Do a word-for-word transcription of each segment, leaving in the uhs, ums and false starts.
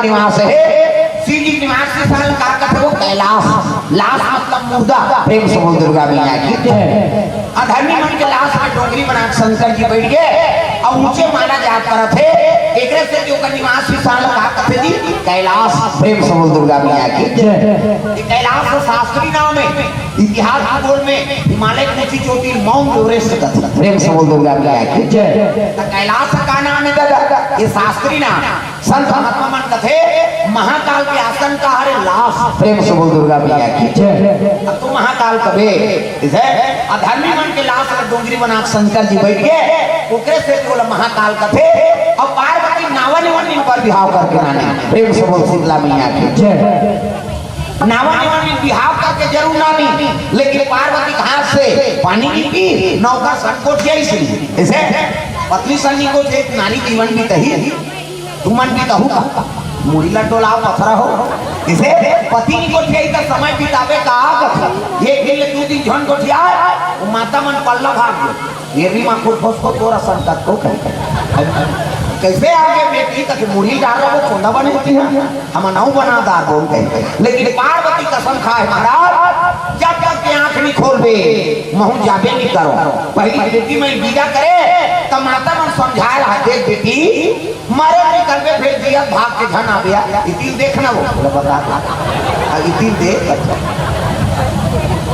निवास हे, शिव जी निवास के स्थान का कथे वो कैलाश, लाश मतलब मुर्दा। प्रेम से बोल दुर्गा मैया की जय। अधर्मी मन के लाश में डोंगरी बना के शंकर जी बैठ गए और ऊंचे माना जात करत हे, एकरे से जो ओकर निवास स्थान का कथे जी कैलाश। प्रेम से बोल दुर्गा मैया की जय। ये कैलाश शास्त्री नाम हे, इतिहास भूगोल में हिमालय की ऊंची चोटी माउंट एवरेस्ट कथे। प्रेम से बोल दुर्गा मैया की जय। तो कैलाश का नाम हे दादा, ये शास्त्री नाम। संत महात्मा मन कथे महाकाल के आसन का हरे लाश। प्रेम से बोल दुर्गा मैया की जय। अब तू महाकाल कबे इसे अधर्मी मन के लाश ला डोंगरी बना के शंकर जी बैठ गए, ओकरे से बोला महाकाल कथे। और पार्वती नावा नेवन पर बिहाव करके नानी। प्रेम से बोल शीतला मैया की जय। नावा नेवन बिहाव करके जरूर नानी, लेकिन पार्वती घाट से पानी नहीं पी, नौका संकोच जैसी इसे पत्नी सन्नी को एक नारी जीवन भी तही तुमन भी कहू का? मुड़ी ला डोलाव पथरा हो। इसे पति नहीं गोठियाई त समय बितावे का आग। एक दिन ले दू दिन झन गोठिया, वो माता मन पल्ला भाग गए। ये भी माँ खुद फंस को तोरा संकट को कह। कैसे आगे बेटी तक मुड़ी डाल रहा वो चोंदा बने होती है, हम नाऊ बना दार बोल गए। लेकिन पार्वती कसम खाए महाराज, जब तक के आंख नहीं खोलबे, महू जाबे नहीं करो। पहली बेटी में विदा करे, तब माता मन समझाए रहा, देख बेटी, मरे निकलबे फेर जियत भाग के झन आबे। इतिल देख ना वो, बोला बता दे। आ, इतिल देख।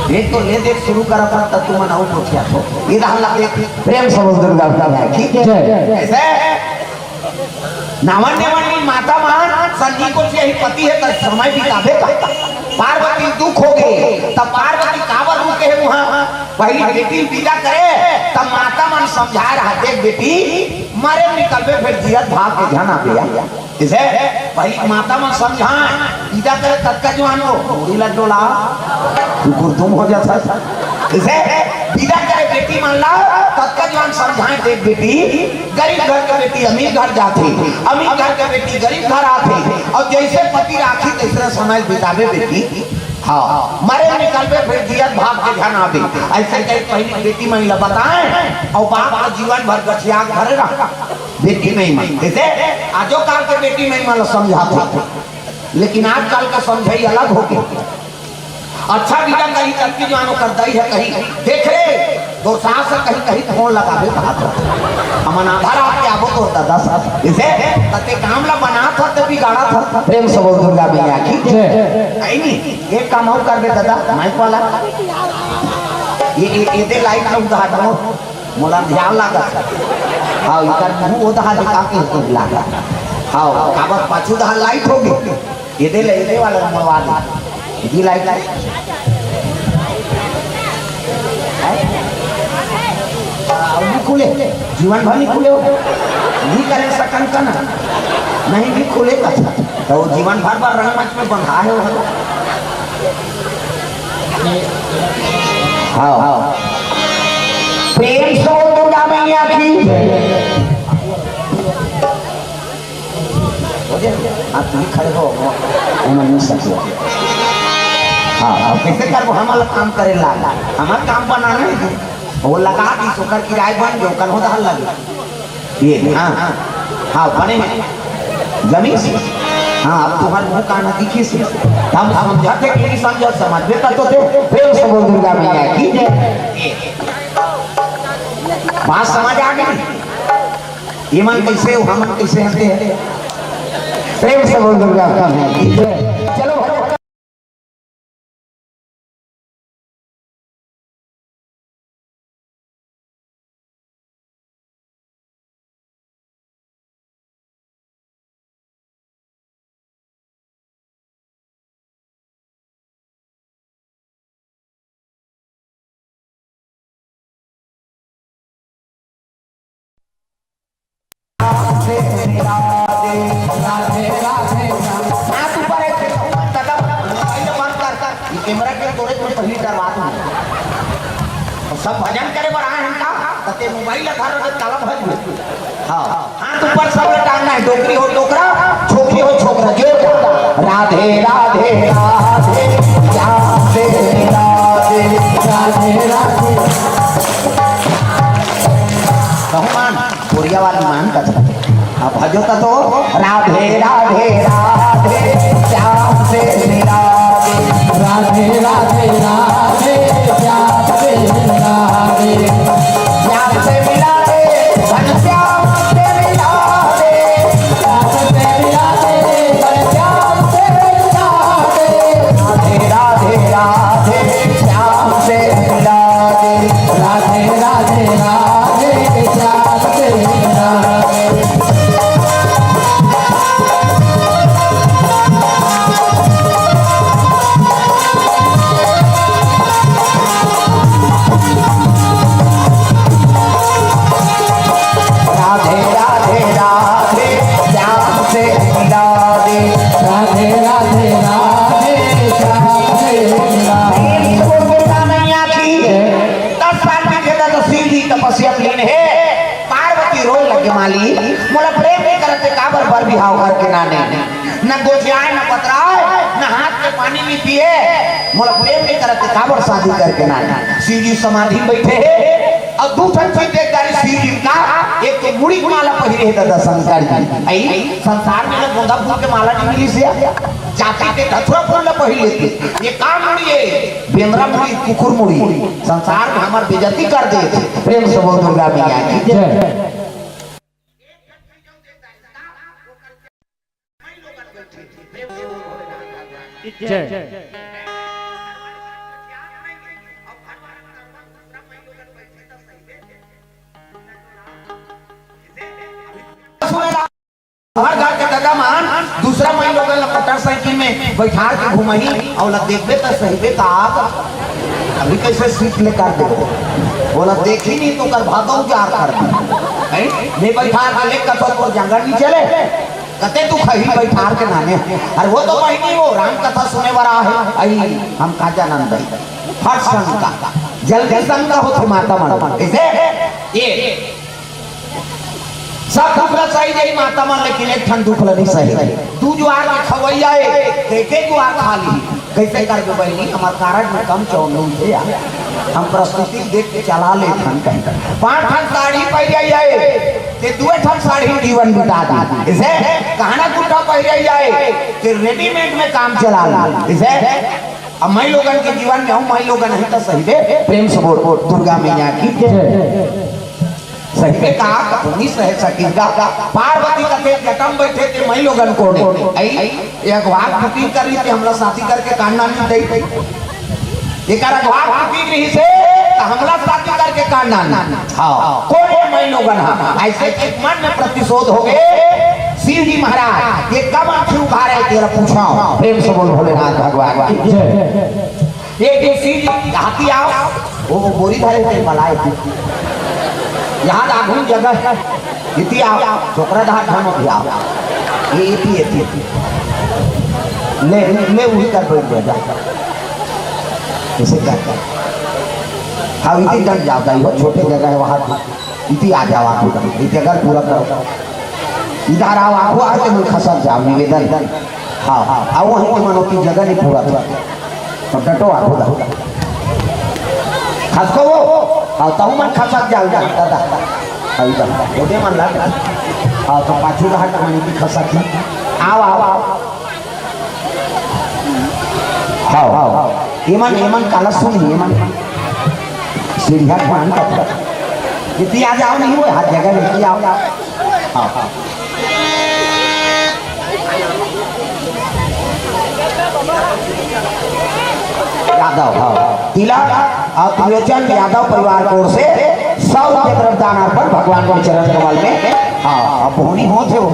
देख तो ले देख शुरू कर अपन तब तुमन आऊ पूछिया तो। ये रहला देख। प्रेम से बोल दुर्गा मैया की जय। ऐसे नावन नेवन माता मान सन्नी को यही पति है तब समय बिताबे का। पार्वती दुख हो गए, तब पार्वती काबर रुके है वहाँ। पहली बेटी विदा करे, तब माता मन समझाए रहा, देख बेटी, मरे निकलबे फेर जियत भाग के झन आबे। इसे पहली माता मन समझाए, विदा करे ततका जवान हो, मुड़ी ला डोला, टुकुर तुम हो जाता। इसे विदा करे बेटी मन ला, ततका जवान समझाए, देख बेटी, गरीब घर के बेटी अमीर घर जाथे, अमीर घर के बेटी गरीब घर आथे, और जैसे पति राखी तैसने समय बिताबे बेटी। हाँ, मरे निकलबे फेर जियत भाग के झन आबे। ऐसे कही पहली बेटी मन ला बताए, और बाप का जीवन भर गठिया के धरे रहा। बेटी नहीं मन जैसे आजो काल के बेटी नहीं मन ला समझाते, लेकिन आजकल का समझाई अलग हो गई। अच्छा विदा कही तब की जानो कर दई है कहीं देख रे, तो सास कहीं कहीं फोन लगाबे कहा था। हमन आधा रात के आबो तो दादा साहब इसे तते काम ला बना था ते बिगाड़ा था। प्रेम से बोल दुर्गा मैया की जय। आई नहीं, एक काम और कर दे दादा, माइक वाला। ये ये ये दे लाइट ना उधार दो, मोला ध्यान लागत। हाँ, इधर मुंह उधार दिखा के इसको लागत। हाँ, काबर पाछू उधार लाइट हो गई। ये दे ले, ये दे वाला मंगवा दे। ये लाइट, लाइट। हैं? आ, अभी खुले, जीवन भर नहीं खुले हो। नहीं करे सकन का ना। नहीं भी खुले का। तो वो जीवन भर भर रंगमंच में बंधा है वो। हाँ, हाँ। प्रेम से बोल दुर्गा मैया की। हो गया? आप तुम खड़े हो, वो मन नहीं सकते। हाँ, अब कैसे करबो? हम अलग काम करे लाग, हमार काम बनाना है। वो लगा दी, ओकर किराए बन गए, ओकर हो दहल लगे। ये, हाँ, हाँ, बने में। जमीस? हाँ, अब तुम्हारे मुंह कान दिखी से। हम समझा थे कि नहीं समझा, समझ में तो थे। प्रेम से बोल दुर्गा मैया की जय। ये। बात समझ आ गई? ये मन कैसे हो, हम कैसे हंसते हैं? प्रेम से बोल दुर्गा मैया की जय। चलो भाई। हाथ ऊपर है, दादा, मोबाइल बंद कर, कर। ये कैमरा के तोरे को पहली डरवा दूंगा। सब भजन करे बर आए हैं का? त ते मोबाइल ला धर रखे, ताला भज में। हाँ, हाथ ऊपर सब ला टांगना है। डोकरी हो डोकरा, छोकरी हो छोकरा, जोरदार। राधे, राधे, राधे, राधे, राधे, राधे, राधे। कहूँ मान, बोरिया वाली मान का था। अब भजो ता तो राधे, राधे, राधे। श्याम से मिला दे। राधे राधे राधे, श्याम से मिला दे। श्याम से मिला दे, घनश्याम से मिला दे। श्याम से मिला दे, घनश्याम से मिला दे। राधे राधे राधे, श्याम से मिला दे। राधे राधे राधे, श्याम से मिला दे। राधे राधे राधे, श्याम से मिला दे। राधे राधे राधे, श्याम से मिला दे। दुर्गा मैया की। दस साल बीत गे त शिव जी तपस्या में लीन हे। पार्वती रोए लगे, माली, मोला प्रेम नइ करत हे, काबर बर बिहाव करके नाने? न गोठियाए, न पतराए, न हाथ के पानी नइ पिए। मोला प्रेम नइ करत हे, काबर शादी करके नाने? शिव जी समाधि में बइठे हे। अउ दू ठन चीज देख डारिस शिव जी का, एक तो मुड़ी के माला पहिरे हे ददा शंकर जी। अई संसार में गोंदा फूल के माला नइ मिलिस हे, जाति के धतुरा फूल ला पहिर लेते। ये का मुड़ी हे? बेंदरा मुड़ी, कुकुर मुड़ी। संसार में हमर बेइज्जती कर दे। प्रेम से बोल दुर्गा मैया की जय। जय। हर घर के ददा मन दूसरा माई लोगन ला मोटरसाइकिल में बैठार के घुमही, अउ ला देखबे त सहिबे का आग। अभी कइसे सीट ले कर दे, ओला देखही नहीं तो कर भागो उजार कर दी। हैं? नहीं बैठार के ले कतो तो जंगल नहीं चले। कते तू खही बैठार के नाने। अरे वो तो बहिनी वो राम कथा सुने वाला है। अई हम का जानन दई। फट शंका, जल्दी शंका होथे माता मन। कइसे? ये सब दुख ला सही जाही माता मन, लेकिन एक ठन दुख ला नहीं सही। दू जुआर के खवैया ए, एक एक जुआर खा ली। कइसे करबे बहिनी, हमर कारड में कम चौन नइ हे यार। हम प्रस्तुति देख के चला लेथन कहीं। पांच ठन साड़ी पहिरे आए, ते दुए ठन साड़ी जीवन बिता दी। इसे गहना गुट्ठा पहिरे आए, ते रेडीमेड में काम चला ली। इसे अब माई लोगन के जीवन में हम माई लोगन नहीं तो सही दे। प्रेम से बोल, बोल, दुर्गा मैया की जय। सही में कहा, कतनी सह सकिस गा। पार्वती कथे जटा में बइठे ते माई लोगन कोन ए? अई, ये अगवा के बुकिंग कर ली ते हमला शादी करके कांड ना मिल दई। एकर अगवा के बुकिंग रही से, त हमला शादी करके कांड ना मिल। हाँ, कोन ए माई लोगन हा? अइसे एक मन में प्रतिशोध हो गे। शिव जी महाराज, ये कब आंखी उघारे तेला पूछा। प्रेम से बोल भोलेनाथ भगवान की जय। एक दिन शिव जी हाथी आओ, वो बोरी धरे थे बलाए थे। यहाँ आघू जगह है, इति आओ, छोकरा धार धाम भी आओ। ये इति, इति, इति। ले, ले वही कर बैठ जा, जा। इसे कर, कर। हाँ, इति डट जाता है, वो छोटे जगह है वहाँ। इति आ जाओ आप, इति अगर पूरा करो। इधर आओ, आप आके मुझे खसक जाओ, निवेदन। हाँ, हाँ, आओ, वहीं के मनोती जगह नहीं पूरा था। तो डटो आप उधर। खसको वो, हाँ, तहु मन खसक जाओ, इधर, दादा। हाँ, इधर, उधर मन लग। हाँ, तो पाछू रहा, कहानी की खसक थी। आओ, आओ, आओ। हाँ, हाँ, हाँ। एमन, एमन काला सुनी, एमन। सीढ़िया मान पत्थर। इति आ जाओ, नहीं वो हर जगह लेके आओ। हाँ, हाँ। यादव, हाँ। तिलक अउ त्रिलोचन यादव परिवार की ओर से सौ रुपये द्रव्य दान अर्पण भगवान के चरण कमल में। हाँ, अब होनी होत हे वो।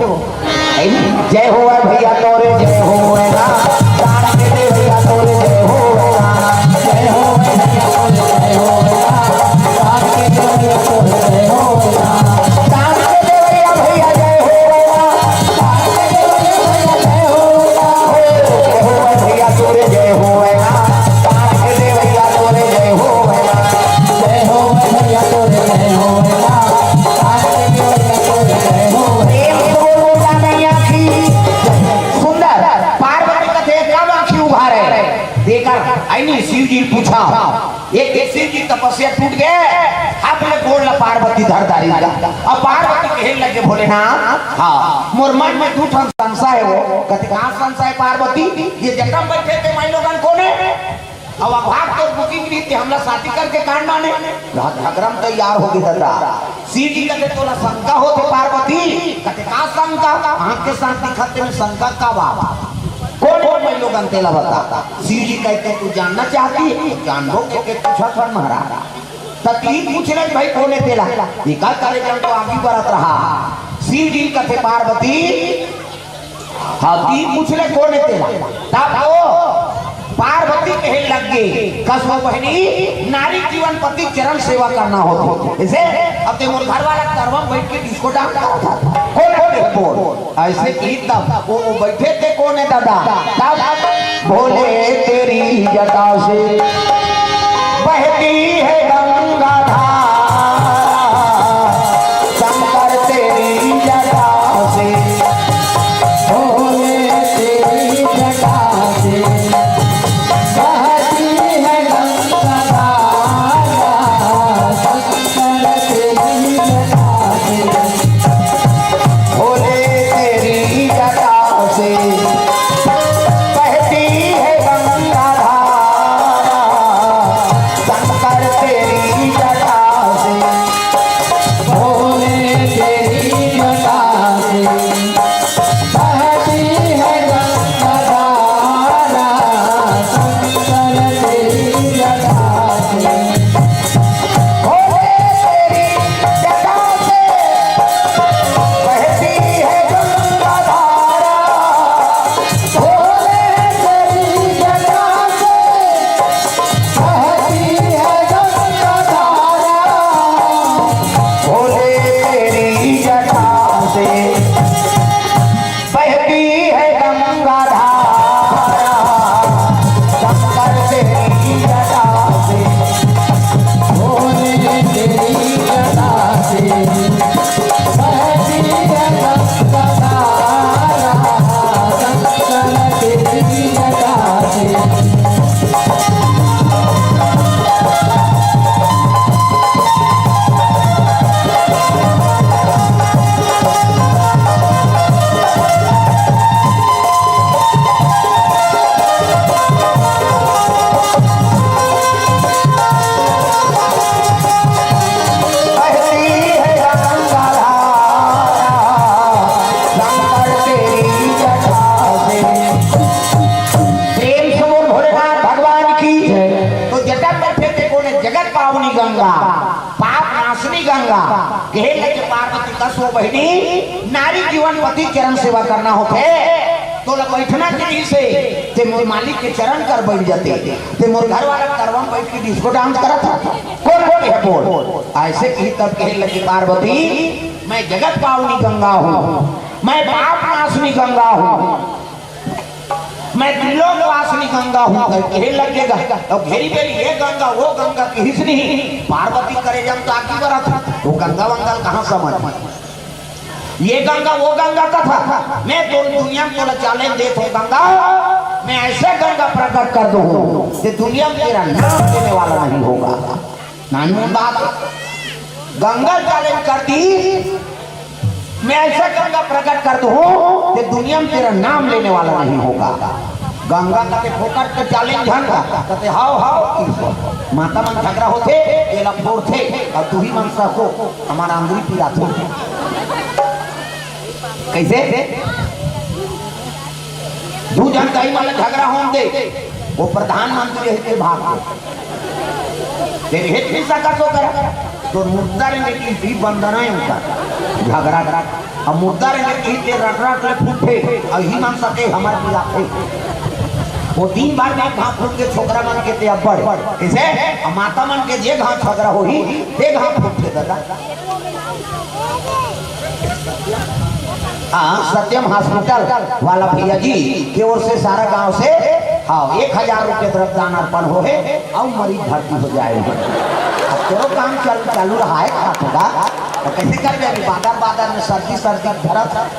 जय हो भैया तोरे, जय हो राम। दान के दे भैया तोरे, जय हो राम। जय हो भैया तोरे, जय हो राम। दान के दे भैया तोरे, जय हो राम। दान के दे भैया, भैया, जय हो राम। दान के दे भैया, भैया, जय हो राम। जय हो भैया तोरे, जय हो राम। दान के दे भैया तोरे, जय हो राम। जय हो भैया तोरे, जय हो राम। दान के दे भैया तोरे, जय हो राम। एक बोल दुर्गा मैया की। सुंदर पार्वती कथे कब आंखी उघारे। देकर अइनी शिव जी पूछा, एक दिन शिव जी तपस्या टूट गे। अपने गोड़ ला पार्वती धर डारिस गा। अब पार्वती कहे लगे, भोलेनाथ, हाँ, मोर मन में दू ठन संशय हे वो। कथे, "का संशय पार्वती? ये जटा म बइठे ते माईलोगन कोन हे? अब अभाग तोर booking रहिस ते हमला शादी करके कांड आने।" झगरा म तैयार होगे दादा। शिव जी कथे, "तोला शंका होथे पार्वती?" कथे, "का शंका? आँख के साथ दिखत तेमे शंका का बात? कोन हे माईलोगन तेला बता।" शिव जी कथे, "तू जानना चाहती है? तो जानबो के, के पूछत हन महाराज।" त तीन पूछ ले भाई कोन हे तेला। इका करे जन तो आगी बरत रहा। शिव जी कथे पार्वती, हाँ, तीन पूछ ले कोन हे तेला। तब वो पार्वती कहे लग गे, "कस वो बहिनी, नारी जीवन पति चरण सेवा करना होथे।" इसे अब ते मोर घर वाला करवा म बइठ के disco dance करत हे। कोन हे तेला बोल। अइसे कि तब वो, वो बइठे ते कोन हे दादा? तब भोले तेरी जटा से बहती है गंगा धारा, शंकर तेरी जटा से, भोले तेरी जटा से बहती है गंगा धारा, शंकर तेरी जटा से। भोले तेरी जटा से बहती है गंगा धारा, शंकर तेरी जटा से, भोले तेरी जटा से बहती है गंगा धारा, शंकर तेरी जटा से। भोले तेरी जटा से बहती है गंगा धारा। भोले तेरी जटा से बहती है गंगा धारा। भोले तेरी जटा से बहती है गंगा धारा, शंकर तेरी जटा से, भोले तेरी जटा से, बहती है गंगा धारा, शंकर तेरी जटा से। बहती है गंगा धारा, शंकर तेरी जटा से। प्रेम से बोल भोलेनाथ भगवान की। जय। तो जटा में बैठे थे बोले, "जगत पावनी गंगा, पाप नाशनी गंगा।" कहे लगे पार्वती, "कस वो बहिनी, नारी जीवन पति चरण सेवा करना होथे, तोला बैठना चाहिए से, ते मोर मालिक के चरण कर बैठ जाते, ते मोर घर वाला करवा म बैठ के disco dance करत हे।" कोन, कोन हे बोल? अइसे कही तब कहे लगी पार्वती, "मैं जगत पावनी गंगा हूँ, मैं पाप नाशनी गंगा हूँ, मैं त्रिलोक वासिनी गंगा हूँ।" कहे लगे गा। अब घेरी बेरी ये गंगा, वो गंगा कहिस नहीं। पार्वती करेजा म तो आगी बरत हे, वो गंगा वंगा ल कहाँ समझ? ये गंगा, वो गंगा कथे, मैं तो दुनिया म तोला challenge देत हूँ गंगा, मैं अइसे गंगा प्रकट कर दूँ कि दुनिया में तेरा नाम लेने वाला नहीं होगा। नानमुन बात, गंगा challenge कर दी, मैं अइसे गंगा प्रकट कर दूँ कि दुनिया में तेरा नाम लेने वाला नहीं होगा। गंगा कथे, "फोकट के challenge झन का?" कथे, "हाव, हाव।" माता मन झगरा होथे, एला फोरथे, अउ तुही मन सको, हमर आंगरी पिराथे। कइसे? दू झन दाई मन ला झगरा होन दे, वो प्रधानमंत्री हे ते भाग गे। तेरे हेत नहीं सकत हो करा, तो मुद्दा रे ने की भी बंदना है उनका झगरा। अब मुद्दा रे ने की ते रट रट ले फूटे, अउ ही मन सके हमर पिराथे। वो दिन भर में घास फूट के छोकरा मन के ते अब्बड़। कइसे? अब माता मन के जे घास झगरा होही, ते घास फूटथे दादा। हाँ, सत्यम हॉस्पिटल वाला भैया जी के ओर से सारा गांव से, हाँ, एक हजार रुपये द्रव्य दान अर्पण होहे, अउ मरीज भर्ती हो जाए। अब तेरो काम चल, चालू रहा है, खा थोड़ा। तो कइसे कर दे अभी? बादर, बादर में सर्दी, सर्दी धरत।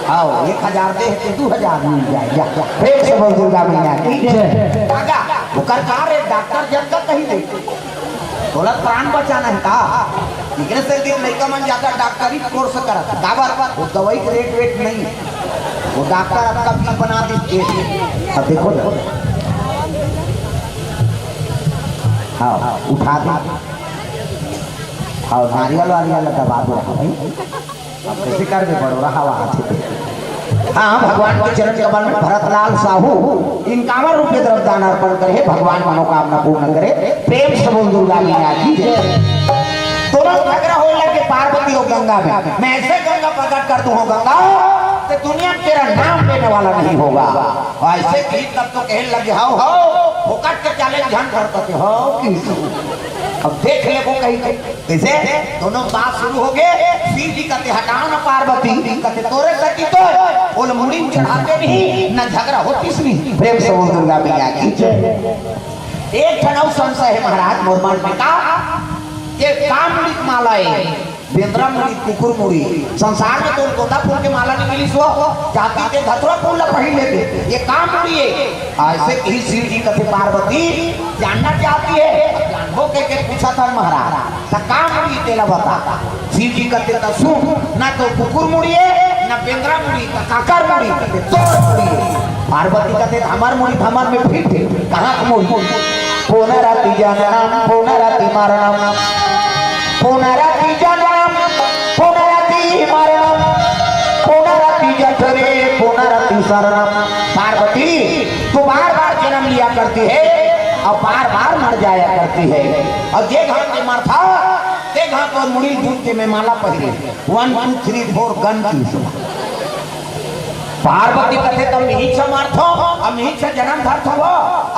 हाँ, एक हजार दे, तो दू हजार मिल जाए। जा, जा। प्रेम से बोल दुर्गा मैया की जय। काका, ओकर का रे, डॉक्टर जब तक कहीं दे। तोला प्राण बचाना हे का? एकरे सेती लइका मन जादा डॉक्टरी कोर्स करत हे। काबर? वो दवाई के रेट वेट नहीं, वो डॉक्टर अतका फीस बना दिस के। अब देखो ना, हाँ, उठा दे, हाँ, नारियल वारियल ला दबा दो भाई। अब कइसे करबे, बड़ोरा हवा आथे। हाँ, भगवान के चरण कमल में भरतलाल साहू इक्यावन रुपये द्रव्य दान अर्पण करे, भगवान मनोकामना पूर्ण करे। प्रेम से बोल दुर्गा मैया की जय। दोनों झगड़ा होए लगे पार्वती और गंगा में, मैं ऐसे गंगा प्रकट कर दूं हो गंगा, कि दुनिया में तेरा नाम लेने वाला नहीं होगा। और ऐसे भी तब तो कहने लगे, "हाओ, हाओ, फोकट के चैलेंज झन कर सकते हो।" अब देख ले वो कहीं कहीं। कइसे? दोनों बात शुरू हो गए। शिव जी कथे, "हटाओ ना पार्वती।" कथे, "तोरे सती तो ओला मुड़ी में चढ़ाते नहीं, ना झगड़ा होतिस नहीं।" प्रेम से बोल दुर्गा मैया की जय। एक ठन अउ संशय हे महाराज मोर मन में का, ये का मुड़ी के माला हे? बेंदरा मुड़ी, कुकुर मुड़ी। संसार में तो गोंदा फूल के माला नहीं मिलिस हो, जाति ते धतुरा फूल ला पहिर लेते। ये का मुड़ी हे? अइसे कही शिव जी कथे, "पार्वती, जानना चाहती है?" जानबो कहिके पूछत हन महाराज, "त का मुड़ी तेला बता।" शिव जी कथे, "त सुन, ना तो कुकुर मुड़ी हे, ना बेंदरा मुड़ी, त काकर मुड़ी?" कथे, "तोर मुड़ी हे।" पार्वती कथे, "हमर मुड़ी, हमर में फिट हे, कहाँ के मुड़ी?" पुनरपि जननम पुनरपि मरणम, पुनरपि जननम पुनरपि मरणम, पुनरपि जठरे पुनरपि शरणम। पार्वती, तू बार बार जन्म लिया करती है और बार बार मर जाया करती है। और जे घाट के मरथा, ते घाट और मुड़ी जूत के मैं माला पहिरे। One, two, three, four, gun की। पार्वती कथे, "तब मिहिच से मरथो, अब मिहिच से जन्म धरथो,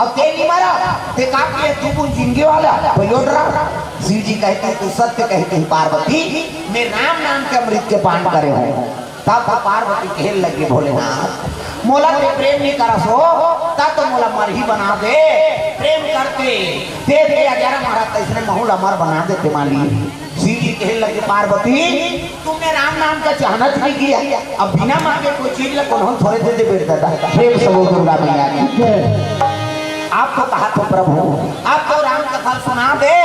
अब ते नहीं मरा, ते का किए, तू कुछ जिंदगी वाला, कोई लोट रहा।" शिव जी कहते हैं, "तू सत्य कहते हैं पार्वती, मैं राम नाम के अमृत के पान करे हूँ।" तब तो पार्वती कहने लगी, "भोलेनाथ, मोला ते प्रेम नहीं करस हो, तब तो मोला मरही बना दे, प्रेम करते, दे दे, अगर हमारा तैसने महूल अमर बना देते माली।" शिव जी कहने लगे, "पार्वती, तुमने राम नाम का चाहना नहीं किया, अब बिना मांगे कोई चीज ला कोनो थोड़े दे दे बेटा दादा।" प्रेम से बोल दुर्गा मैया की। आप तो कहा तो प्रभु, आप तो राम कथा सुना दे,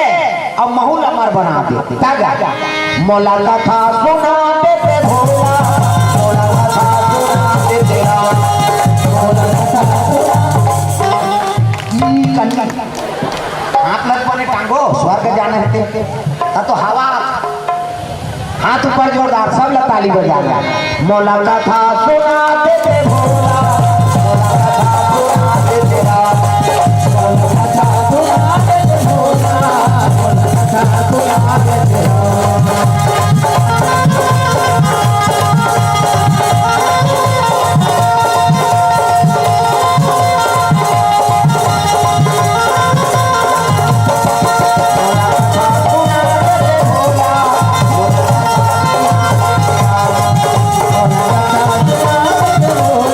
अब महूल अमर बना दे। ता गा, मोला कथा सुना दे ते भोला, मोला कथा सुना दे ते राम, मोला कथा सुना दे। हाथ लग बने टांगो, स्वर्ग जाना है ते। ता तो हवा, हाथ ऊपर जोरदार, सब लोग ताली बजा रहे हैं। मोला कथा सुना दे ते भोला, मोला कथा सुना दे ते राम, मोला कथा सुना दे ते भोला,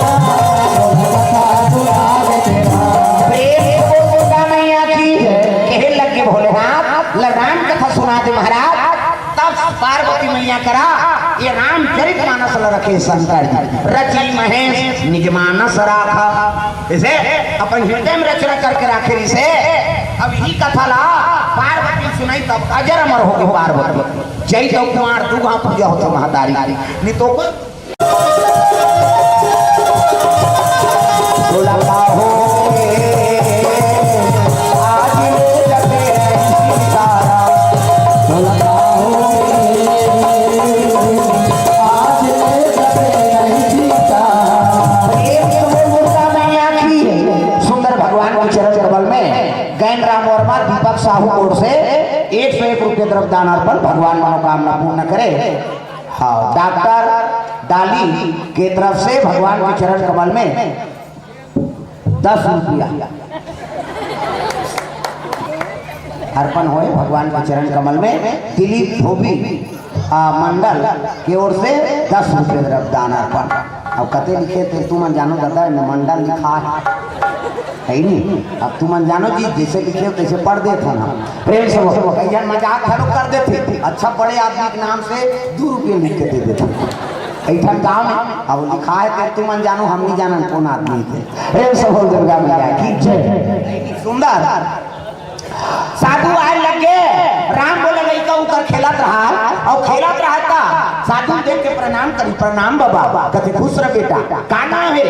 मोला कथा सुना दे ते राम। प्रेम से बोल दुर्गा मैया की। कहे लगे भोलेनाथ, ल राम कथा सुना दे महाराज। तब पार्वती मैया करा ये रामचरित मानस ल रखे शंकर जी, रचि महेश निज मानस राखा। इसे अपन हृदय में रचना करके राखे रिसे। अब यही कथा ला पार्वती सुनाई, तब अजर अमर हो गए पार्वती। जय तो कुमार दुर्गा पूजा होते महतारी, नहीं तो कोई सुंदर भगवान के चरण कमल में गैन राम वर्मा दीपक साहू ओर से एक सौ एक रुपये द्रव्य दान अर्पण, भगवान मनोकामना पूर्ण करे। हाँ, डॉक्टर डाली के तरफ से भगवान के चरण कमल में दस रुपया अर्पण होए भगवान के चरण कमल में। दिलीप धोबी, आ, मंडल के ओर से दस रुपये द्रव्य दान अर्पण। अब कते लिखे थे तुमन जानो दादा, एमे मंडल लिखा है, है ही नहीं। अब तुमन जानो जी, जैसे लिखे हो तैसे पढ़ देते हैं हम। प्रेम से बोलो, कई जन मजाक घलो कर देते, अच्छा बड़े आदमी के नाम से दो रुपये लिख के दे देते। ऐठन गाँव में अब लिखा है तो तुमन जानो, हम नहीं जानन कौन आदमी थे। प्रेम से बोल दुर्गा मैया की जय। सुंदर साधु आए लगे, राम बोला लइका उकर खेलत रहा, अउ खेलत रहा त साधु देख के प्रणाम करी, "प्रणाम बाबा।" कथे, "खुश रह बेटा, का नाम हे?"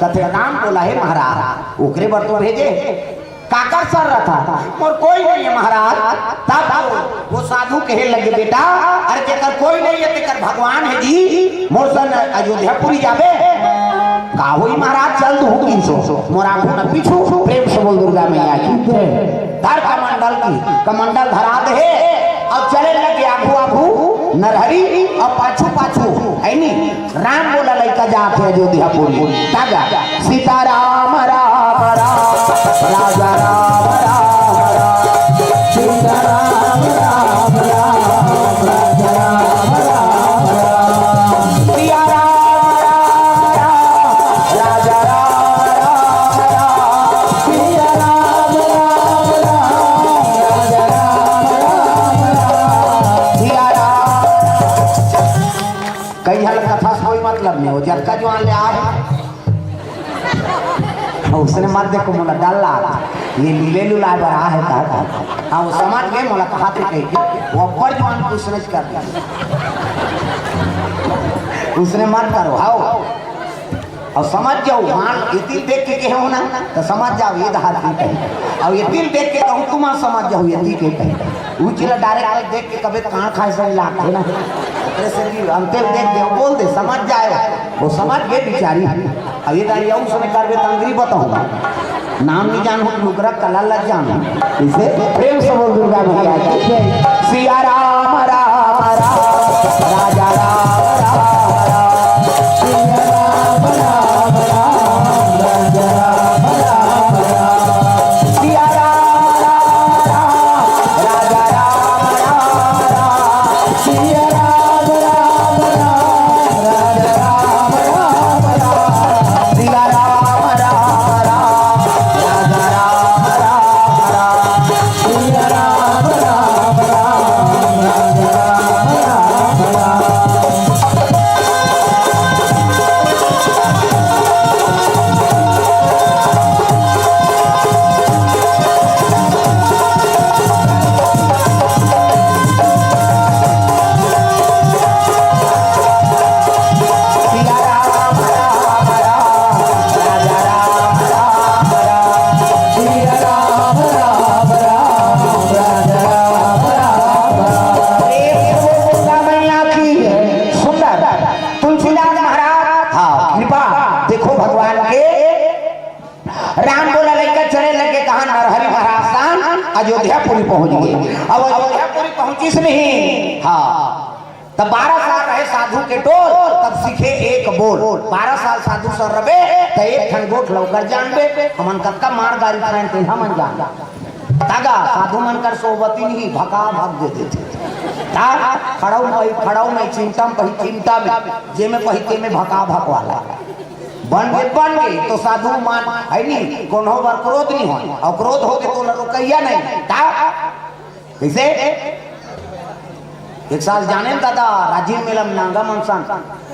कथे, "राम बोला हे महाराज।" "ओकरे बर तो भेजे, काकर शरण रहिथे?" "मोर कोई नहीं हे महाराज।" तब वो साधु कहे लगे, "बेटा, अरे जेकर कोई नहीं हे, तेकर भगवान हे जी। मोर सन अयोध्यापुरी जाबे?" "का होई महाराज, चल तू हुकिन सो, मोर आगू न पीछू।" प्रेम से बोल दुर्गा मैया की जय। धर कमंडल की, कमंडल धरा दे हे, अउ चले लगे आगू आगू नरहरी अउ पाछू पाछू, हे नी, राम बोला लइका जात हे अयोध्यापुरी। तागा, "सीता राम राम राम, राजा राम राम राम, सीता राम राम राम, राजा राम राम राम, सिया राम राम राम, राजा राम राम राम, सिया राम राम राम, राजा राम राम राम, सिया राम।" कई झन कथा से कोई मतलब नहीं हो, जतका जुआन ले आए, उसने मत देखो, मोला डर लाग, ये लीले लुलाए बर आ हे का, का। हाँ, वो समझ गए, मोला कहा थे कह के, वो अब्बड़ जुआन पूछने कर दे, उसने मत करो, हाओ। अउ समझ जाओ, मान एती ल देख के कहे हो ना, तो समझ जाओ, ये दहा ती कही। अउ एती ल देख के कहूँ, तुम समझ जाओ, एती के कही। ऊ चीज ला direct देख के कबे कान खाए से लागथे ना। ओकरे से कि अंते देख दे, बोल दे, समझ जाए। वो समझ गए बिचारी। अब ये दारी अउ समय करबे त अंगरी बताऊंगा। नाम नहीं जानू, लुगरा कला लग जानू। इसे प्रेम से बोल दुर्गा मैया की जय। सिया राम राम राम, राजा राम राम राम, सिया राम राम राम, राजा राम राम राम, सिया राम राम राम, राजा राम राम राम, सिया राम राम राम, राजा राम राम राम, सिया राम राम राम, राजा राम राम राम, सिया राम राम राम, राजा राम राम राम। प्रेम से बोल दुर्गा मैया की। सुंदर तुलसीदास महाराज, हाँ, कृपा देखो भगवान के। राम बोला लइका चले लगे, कहाँ नरहरि महाराज स्थान, अयोध्यापुरी पहुंच गए। अब अयोध्यापुरी पहुंचिस नहीं, हाँ, तब बारह साल रहे साधु के टोल, तब सीखे एक बोल। बारह साल साधु संग रबे, त एक ठन गोठ लौकर जानबे, हमन कतका मार गारी खाएन, तेन हमन जान। तागा, साधु मन कर सोबती नहीं, भका भक दे देथे। ता, खड़ाऊ में, खड़ाऊ में, चिंता में, पही चिंता में, जे में पही ते में भका भक वाला। बन गे, बन गे, तो साधु मन, हे नी, कोनो बर क्रोध नहीं होय, अउ क्रोध होगे तो ओला रोकइया नहीं। ता, कइसे? एक साल जाने दादा, राजिम मेला में नांगा मन संग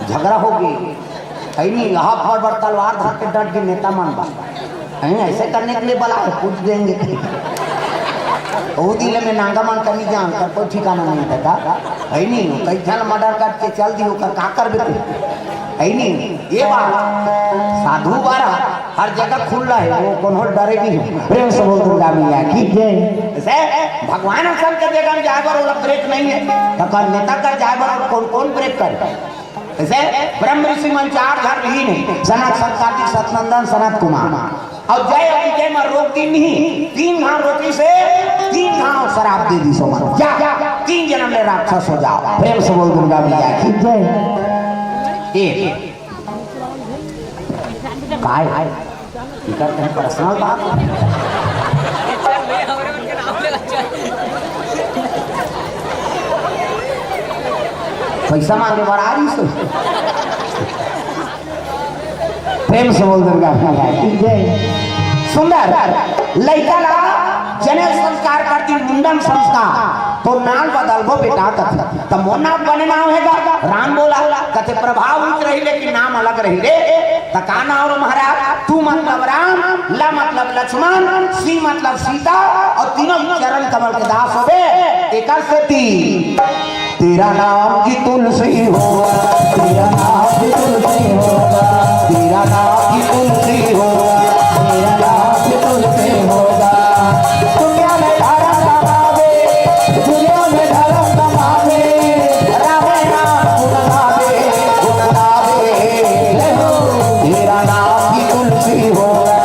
झगरा होगे। हे नी, हाथ बड़ बड़ तलवार धर के डट गे नेता मन बा। हे, ऐसे करने के लिए बला है, कूद देंगे। ओ दिन में नांगा मन कहीं जान कर कोई ठिकाना नहीं दादा। हे नी, कई झन murder करके चल दियो, कर का करबे तू? हे नी, ये बात साधु बारा हर जगह खुल्ला हे, वो कोनो डरे नहीं हे। प्रेम से बोल दुर्गा मैया की जय। जइसे भगवान असन के जगह में जाए बर ओला break नहीं हे, त कर नेता कर जाए बर कोन कोन break करे? जइसे ब्रह्म ऋषि मन चार झन रहिन हे, सनत, सनकादिक, सनंदन, सनत कुमार। अउ जय अतिजय म रोक दिन नहीं, तीन घांव रोकिस हे, तीन घांव श्राप दे दिस ओमन। जा, तीन जनम ले राक्षस हो जाव। प्रेम से बोल दुर्गा मैया की जय। ए, काय? इकर कहीं personal बात? पैसा मांगे बर आ रहिस हे। प्रेम से बोल दुर्गा मैया की जय। सुंदर लइका ला जनेऊ संस्कार कर दिन, मुंडन संस्कार, तोर नाम बदलबो बेटा कथे। त मोर नाम बने नाम हे गा, राम बोला। कथे प्रभाव उच्च रही लेकिन नाम अलग रही रे। त का नाव रे महाराज? तू मतलब राम, ल मतलब लक्ष्मण, सी मतलब सीता, अउ तीनों चरण कमल के दास होबे। एकर सेती तेरा नाम की तुलसी होगा, तेरा नाम की तुलसी होगा, तेरा नाम की तुलसी होगा, तेरा नाम की तुलसी होगा। दुनिया में धर्म कमावे, दुनिया में धर्म कमावे, राम नाम गुण गावे, गुण गावे। तेरा नाम की तुलसी होगा,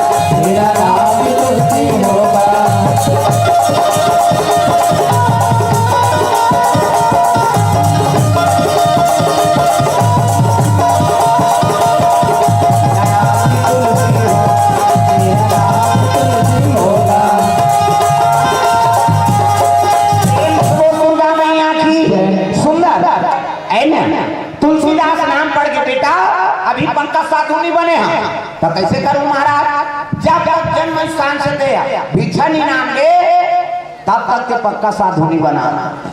तेरा नाम की तुलसी होगा। प्रेम से बोल दुर्गा मैया की। सुंदर है ना? तुलसीदास नाम पड़ के बेटा अभी पंकज साधु नहीं बने हैं, तो कैसे करूं महाराज? जब तक जन्म स्थान से दे भिक्षा नहीं नाम ले, तब तक के पक्का साधु नहीं बना।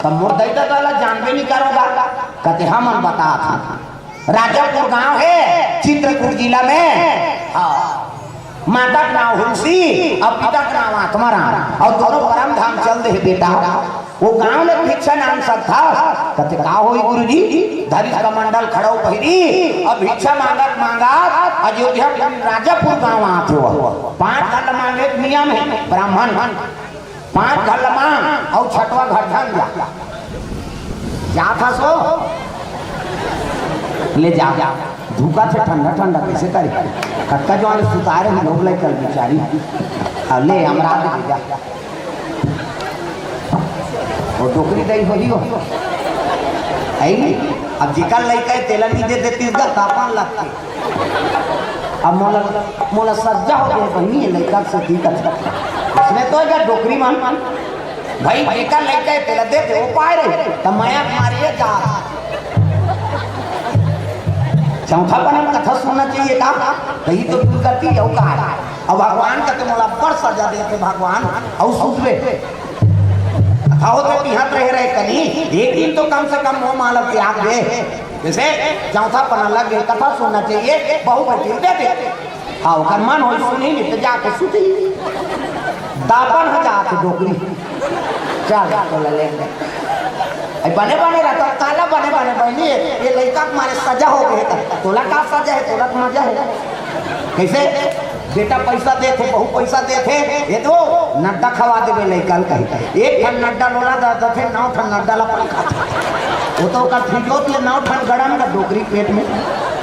तब मोर दई ददा ला जानबे नहीं करोगा, कहते हम बता था। राजापुर गांव है चित्रकूट जिला में। हाँ। माता के नाम हुलसी अउ पिता के नाम आत्माराम, अउ दोनों परम धाम चल दे हे बेटा। वो गांव ले भिक्षा मांग सकथा। कहते का होई गुरुजी? धरिस कमंडल खड़ाऊ पहिरी अउ भिक्षा मांगत मांगत अयोध्या राजापुर गांव आत हो। पांच घर मांगे नियम है ब्राह्मण, पांच घर मांग अउ छठवा घर धन जा। जात हस ओ? ले जा। धुका थे ठंडा ठंडा कैसे करी? कतका जो आने सुतारे ही लोग ले कल बेचारी। अब ले हमरा दे जा। वो डोकरी दई होही हो। है नहीं? अब जेकर लइका है तेला नहीं दे देती उसका तापमान लगते। अब मोला, मोला सज्जा हो गया बहिनी, ये लइका से दिक्कत। उसने तो क्या डोकरी मान मान। भाई, जेकर लइका हे, तेला दे दे, वो पाए रही, त मया मारिए जा। चौथा पना कथा सुनना चाहिए का? त ये तो दुर्गति है, वो का है? अब भगवान कहते, "मोला बड़ सजा देते भगवान, अउ सुतबे।" कथा होते बिहत रहे रहे कनी, एक दिन तो कम से कम मोह मालक त्याग दे। जैसे चौथा पना लग गए, कथा सुनना चाहिए, बहु बेटी दे दे। हाँ, ओकर मन होई सुनही नहीं, तो जाके सुतही। दापन ह जात डोकरी। चल, तो ले ले। ए, बने बने रहता, काला बने बने बहनी, ये लइका के मारे सजा हो गए, त तोला का सजा है, तोला के मजा है। कैसे? बेटा पैसा देथे, बहू पैसा देथे, ये दो नड्डा खवा देबे लइका ल कही। एक ठन नड्डा लोला दा, दथे नौ ठन नड्डा ला पका। वो तो ओकर फिजोत ले नौ ठन गड़न का डोकरी पेट में।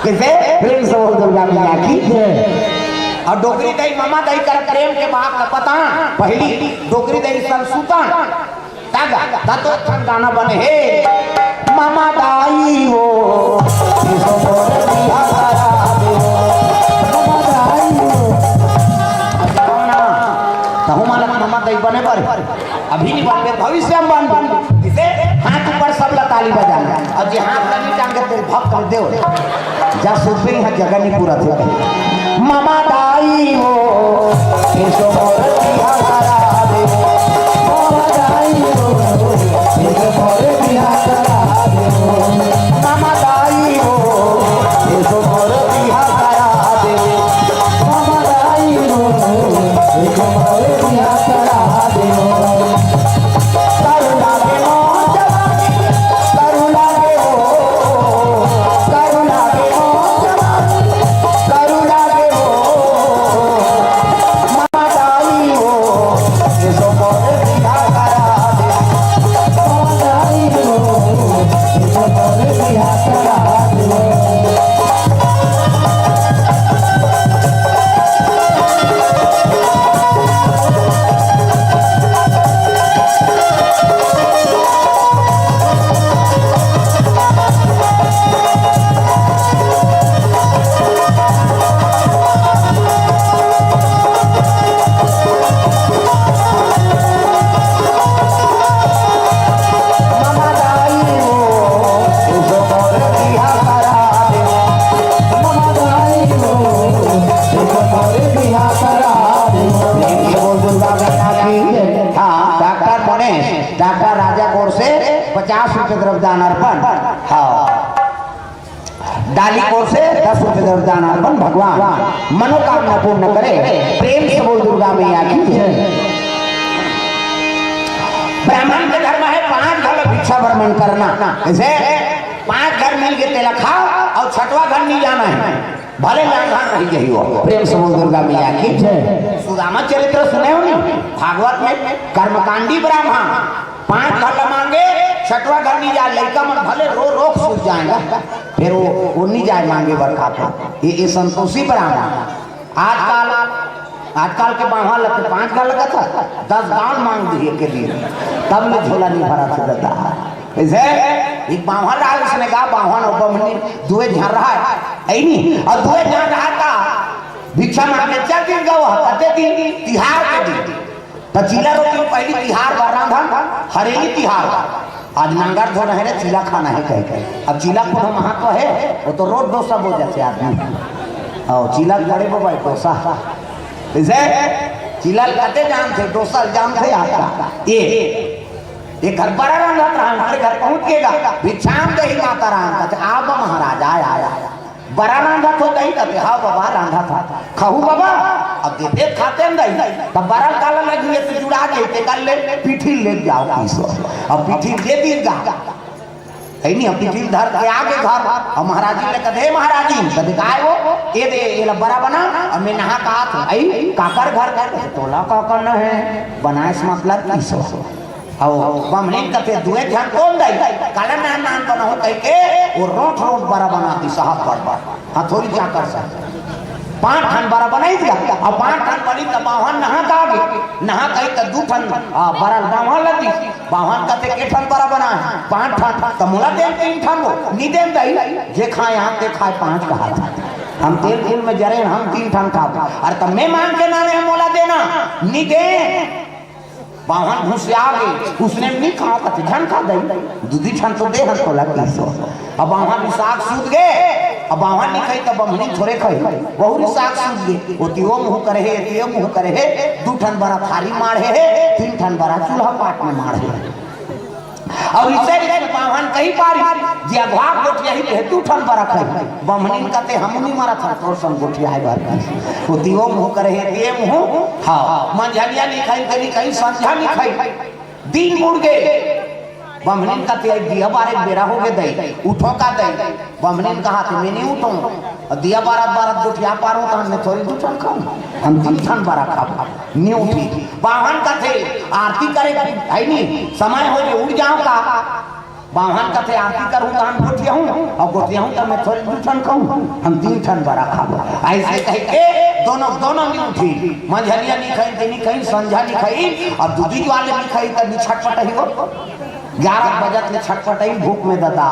कैसे? प्रेम से बोल दुर्गा मैया की जय। अउ डोकरी दई, ममा दई कर प्रेम के बात ल पता। पहली डोकरी दई संग सुता। तब, तब तो एक ठन गाना बने हे, ममा दाई हो, इसो मोर बिहा करा दे हो, ममा दाई हो। तहु मालक ममा दाई बने बर। अभी नहीं बनबे, भविष्य में बनबे। इसे हाथ ऊपर सबला ताली बजाना। अउ जे हाथ ला नहीं टांगे, तेल भक्त कर दे। जा सुनबे, इहाँ जगह नहीं पूरा थे। ममा दाई हो, इसो मोर बिहा करा दे। ममा दाई हो, इसो मोर बिहा करा दे। ममा दाई हो, इसो मोर बिहा करा दे। ममा दाई हो, इसो मोर बिहा करा दे। करुणा के मोह जवानी, करुणा के मोह, करुणा के मोह जवानी, करुणा के मोह। ममा दाई हो, ये सो मोर बिहा करा दे। ममा दाई हो, ये सो मोर बिहा करा दे। हाँ, डॉक्टर मने, डॉक्टर राजा कोर से पचास रुपये द्रव्यदान अर्पण। हाँ। ताली ओर से दस रुपए जरूर दान अर्पण, भगवान मनोकामना पूर्ण करे। प्रेम से बोल दुर्गा मैया की जय। ब्राह्मण के धर्म है पांच घर भिक्षा भ्रमण करना। जैसे पांच घर मिल के तेला खाओ और छठवा घर नहीं जाना है, भले लांघन रही जाही वो। प्रेम से बोल दुर्गा मैया की जय। सुदामा चरित्र सुने हो नहीं, भागवत में कर्मकांडी ब्राह्मण पांच घर ला मांगे, छठवा घर नहीं जा, लइका मन भले रो रो के सूत जाएगा, फिर वो, वो नहीं जाए मांगे बर खातिर। ये, ये संतोषी ब्राह्मण। आजकल, आजकल के बाम्हन लगते पांच घर लगत है, दस गांव मांग दिए के लिए, तब ले झोला नहीं भरा से दादा। जैसे एक बाम्हन रहा, उसने कहा, बाम्हन और बमनी दुए झन रहा है, ऐ नहीं, और दुए झन रहा था, भिक्षा मांगे चल दिन गो, कते दिन, तिहार के दिन। त चीला रोटी पहली तिहार बर रांधन, हरेली तिहार बर। आज नांगर धो रहे रे, चीला खाना है कह के। अब चीला कोनो महत्व है, वो तो रोज डोसा बोल जाते आदमी। और चीला बड़े बाबा डोसा। जैसे चीला कते जानते, डोसा जानते आपका। ये, ये घर बड़ा रांधत रहा, हमारे घर पहुंच गएगा। भिक्षाम दे ही माता राम कहते, "आब महाराज, आया, आया।" बड़ा रांधत हो कहीं कहते, "हाँ बाबा, रांधत हो।" "खाहू बाबा।" अब देते खाते नहीं, तब बड़ा काला लगी है, तो जुड़ा के ते कर ले, पीठी ले जाओ पीसो। अब पीठी ले दी गा। है नहीं, अब पीठी धर के आगे घर, अब महाराजी ने कहे, "महाराजी," कहे, "काय वो?" "ये दे, ये ला बड़ा बना, अब मैं नहा का आत हूँ।" "आई, काकर घर कर?" "तोला काकर न है, बनाए से मतलब पीसो।" अउ बमनीन कथे, "दुए झन कोन दई, काला नान नान बनाहूं," कहिके वो रोंठ रोंठ बरा बना दी साहब बड़ बड़। हाँ, थोड़ी चाकर सा। पांच ठन बरा बनाई दिया, अब पांच ठन बनी त बाम्हन नहा का गे, नहा कही त दू ठन, आ, बरा बाम्हन लगी। बाम्हन कथे, "के ठन बरा बना है?" "पांच ठन।" "त मोला देन तीन ठन वो।" "नी देन दई, जे खाए आंख ते खाए पांच कहा था। हम तेल फूल में जरे, हम तीन ठन खाबो।" "अरे त मैं मांग के नाने हम मोला देना, नी दे।" बाम्हन घुसिया गे, उसने नी खाओ कथे, "झन खा दई, दू दी ठन तो दे हन तोला पीसो।" अब बाम्हन रिसाग सूत गे, अब बाम्हन नी खाई त बमनी थोरे खाई, वहू रिसाग सूत गे। ओती ओ मुंह करे हे, एती ओ मुंह करे हे, दू ठन बरा थारी माढ़े हे, तीन ठन बरा चूल्हा पाट में माढ़े हे। अउ इसे रिसे बाम्हन कही पारी, जे अघवा गोठियाही ते दू ठन बरा खाई। बमनीन कथे, "हम नी मरत हन तोर संग गोठियाए बर।" ओती ओ मुंह करे हे, एती ए मुंह, हाँ, मंझनिया नी खाई, तेनी कहीं संझा नी खाई। दिन बुड़ गे। बमनीन कथे, "दिया बारे बेरा हो गे दई, उठो का दई?" बमनीन कहा थे, "मैं नी उठो, दिया बारत बारत गोठिया पारो, त हमने थोड़ी दू ठन खाऊं, हम तीन ठन बरा खाबो।" नी उठी। बाम्हन कथे, "आरती करे है नी, समय हो गे, उठ जाओ का?" बाम्हन कथे, "आरती करूं त हम गोठियाहूं, अउ गोठियाहूं त मैं थोड़ी दू ठन खाऊं, हम तीन ठन बरा खाबो।" ऐसे कहिके दोनों, दोनों नी उठी। मंझनिया नी खाई, तेनी खाई, संझा नी खाई, अब दूधी ज्वार ले नी खाई, त नी छटपटाही हो। ग्यारह बजत ले छटपटाई भूख में ददा।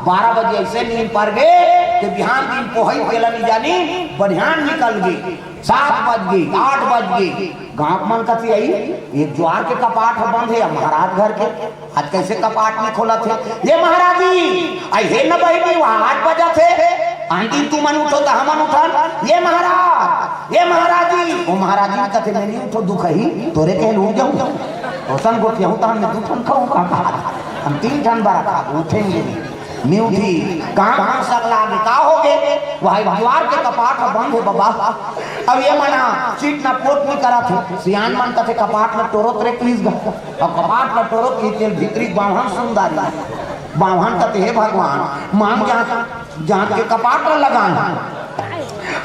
बारह बजे ऐसे नींद पर गे कि बिहान दिन पोहई केला नी जानी, बढ़िया निकल गे। सात बज गे, आठ बज गे, गांव मन कथे, "आई, ये ज्वार के कपाट ह बंद हे, महाराज घर के, आज कैसे कपाट नी खोलत हे?" "ये महाराजी, आई हे न बहिनी, वहां आठ बजत हे, आंधी तुमन उठो त हमन उठन, ये महाराज।" "ये महाराजी।" ओ महाराजी कथे, "मैं नी उठो, दुख ही, तोरे कहे उठ जाऊं, ओसन गोठियाहूं त हमने दू ठन खाऊं का, हम तीन ठन बरा खाबो, उठेंगे नहीं।" नी उठी, गांव गांव सगला आगे, "का हो गे?" "वहां ज्वार के कपाट ह बंद हे बाबा।" अब ये मना चीट ना पोट नी करत हे, सियान मन कथे, "कपाट ल टोरत रे please गा।" अब कपाट ल टोरत की तेल भीतरी बाम्हन सुंदर, बाम्हन कथे, "हे भगवान, मांग जांच, जांच के कपाट ल लगान।"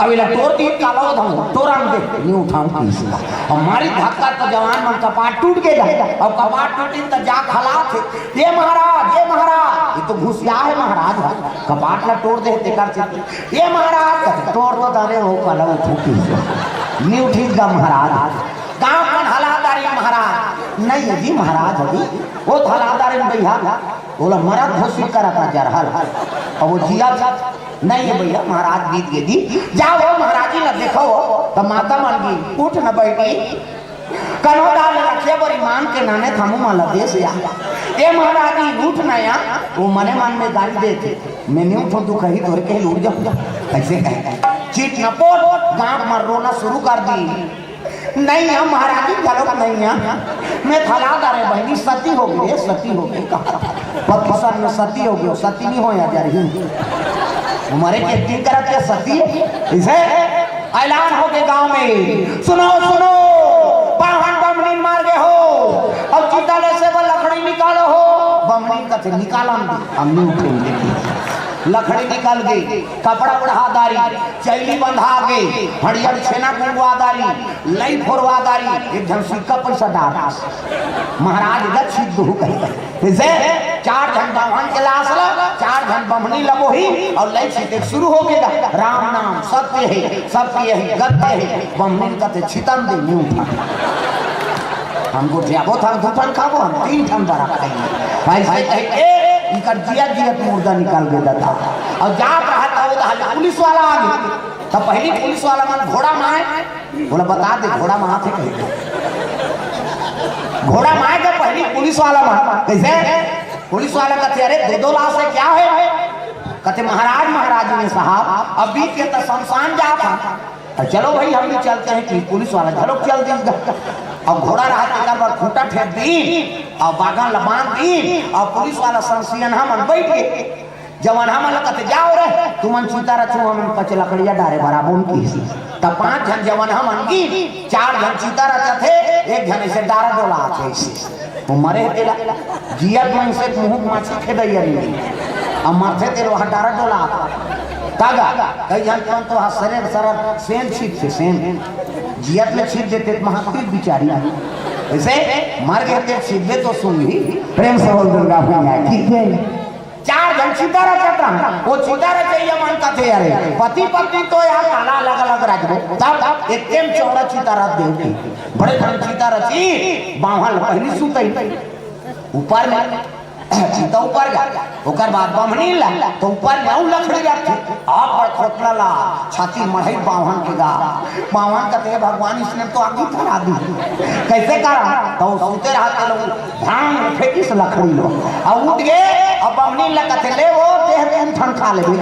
अब इला टोर दी काला धम, टोरन दे, नी उठाऊं किसी। अब मारी धक्का त जवान मन कपाट टूट गे गा। अब कपाट टूटिन त जा खला थे, "ये महाराज, ये महाराज।" ये तो घुसिया हे महाराज, कपाट ला टोर दे हे तेकर से। "ये महाराज," कथे, "टोर तो दारे हो, काला उठू किसी।" नी उठिस गा महाराज। गांव मन हला दारे, "महाराज।" "नहीं हे जी महाराज, अभी वो हला दारे भैया।" ओला मरत घोषित करत हे जरहल। अब वो जिया नहीं हे भैया, महाराज बीत गे जी। जाओ वो महाराजी ला देखो, त माता मन की उठ न बैठी। कनो डाल रखे बड़ी मान के नाने थामू माला देश या। "ए महाराजी उठ न या।" वो मने मन में गाली देथे, "मैं नी उठो, दुख ही तोरे कहे उठ जाऊं।" ऐसे कहे। चीट न पोट, गांव में रोना शुरू कर दी। "नहीं हे महाराजी, घलोक नहीं हे। मैं हला दारे बहिनी, सती हो गे, सती हो गे।" कहा, "पति सन में सती हो गे, सती नी हो या जरही।" मरे के एक्टिंग करत के सती हे। इसे ऐलान हो के गांव में, "सुनो, सुनो, बाहन बमनीन मार गे हो, अउ चिता ले से वो लकड़ी निकालो हो।" बमनीन कथे, "निकालन दे, हम नहीं उठेंगे।" लकड़ी निकल गे, कपड़ा ओढ़ा दारी, चैली बंधा गे, हरियर छेना कुंगवा दारी, लई फोरवा दारी, एक झन सिक्का पैसा डार। महाराज गच्छित दुहु कही। जइसे चार झन बाम्हन के लास ला, चार झन बमनी लगोही, अउ लई छिते शुरू हो गे गा। "राम नाम सत्य हे, सत्य ही गत्य हे।" बमनीन कथे, "छितन दे, नहीं उठा। हम गोठियाबो थन, दू ठन खाबो, हम तीन ठन बरा खाई।" भाई से कहे, "ए, इकर जियत जियत मुर्दा निकल गे ददा।" अउ जात रहत हे, ओ दहा ले पुलिस वाला आ गे। त पहिली पुलिस वाला मन घोड़ा म आय, बोला, "बता दे, घोड़ा म आथे कहिके।" घोड़ा म आय त पहिली पुलिस वाला मन, कइसे? पुलिस वाला कथे, "अरे, दो दो लास हे, क्या हे?" कथे, "महाराज, महाराज ने साहब, अभी के त शमशान जात हन।" "अउ चलो भाई, हम भी चलते हैं," कि पुलिस वाला घलो चल दिस गा। अउ घोड़ा रहत तेकर बर खूंटा ठेक दिस, अउ बागन ल बांध दिस, अउ पुलिस वाला संग सियनहा मन बइठ गे। जवनहा मन ल कथे, "जाव रे, तुमन चिता रचो, हमन पच लकड़िया डारे बर आबोन," किहिस। त पांच झन जवनहा मन गिन, चार झन चिता रचत हे, एक झन अइसे डारा डोलात हे अइसे। ओ मरे हे तेला, जियत मन से मुंह माछी खेदइया नहीं। अउ मरथे तेला ओहा डारा डोलात हे। त गा, कई झन मन तो हा सरेर सरर सेंध छींचथे, सेंध। जियत ले छींच देते त महातीर बिचारी। अइसे मर गे ते छींचबे तो सूंघही। प्रेम से बोल दुर्गा मैया की जय। चार झन चिता रचत रहन। ओ चिता रचइया मन कथे, "अरे, पति पत्नी तो यार काला अलग-अलग रचबो, तब एके म चौड़ा चिता रच देव।" बड़े झन चिता रचिस, बाम्हन ल पहिली सुतइस ऊपर में, चिता ऊपर गा, ओकर बाद बमनीन ला, त ऊपर में अउ लकड़ी रखथे, अब्बड़ खोटला ला, छाती मढ़ई बाम्हन के गा। बाम्हन कथे, "भगवान, इसने तो आगी धरा दी।" कइसे करंव? त ओ सुते रहत हे लोग, भांग फेंकिस लकड़ी ल। अउ उठ गे, अउ बमनीन ल कथे, "ले वो, तें तीन ठन खा लेबे।"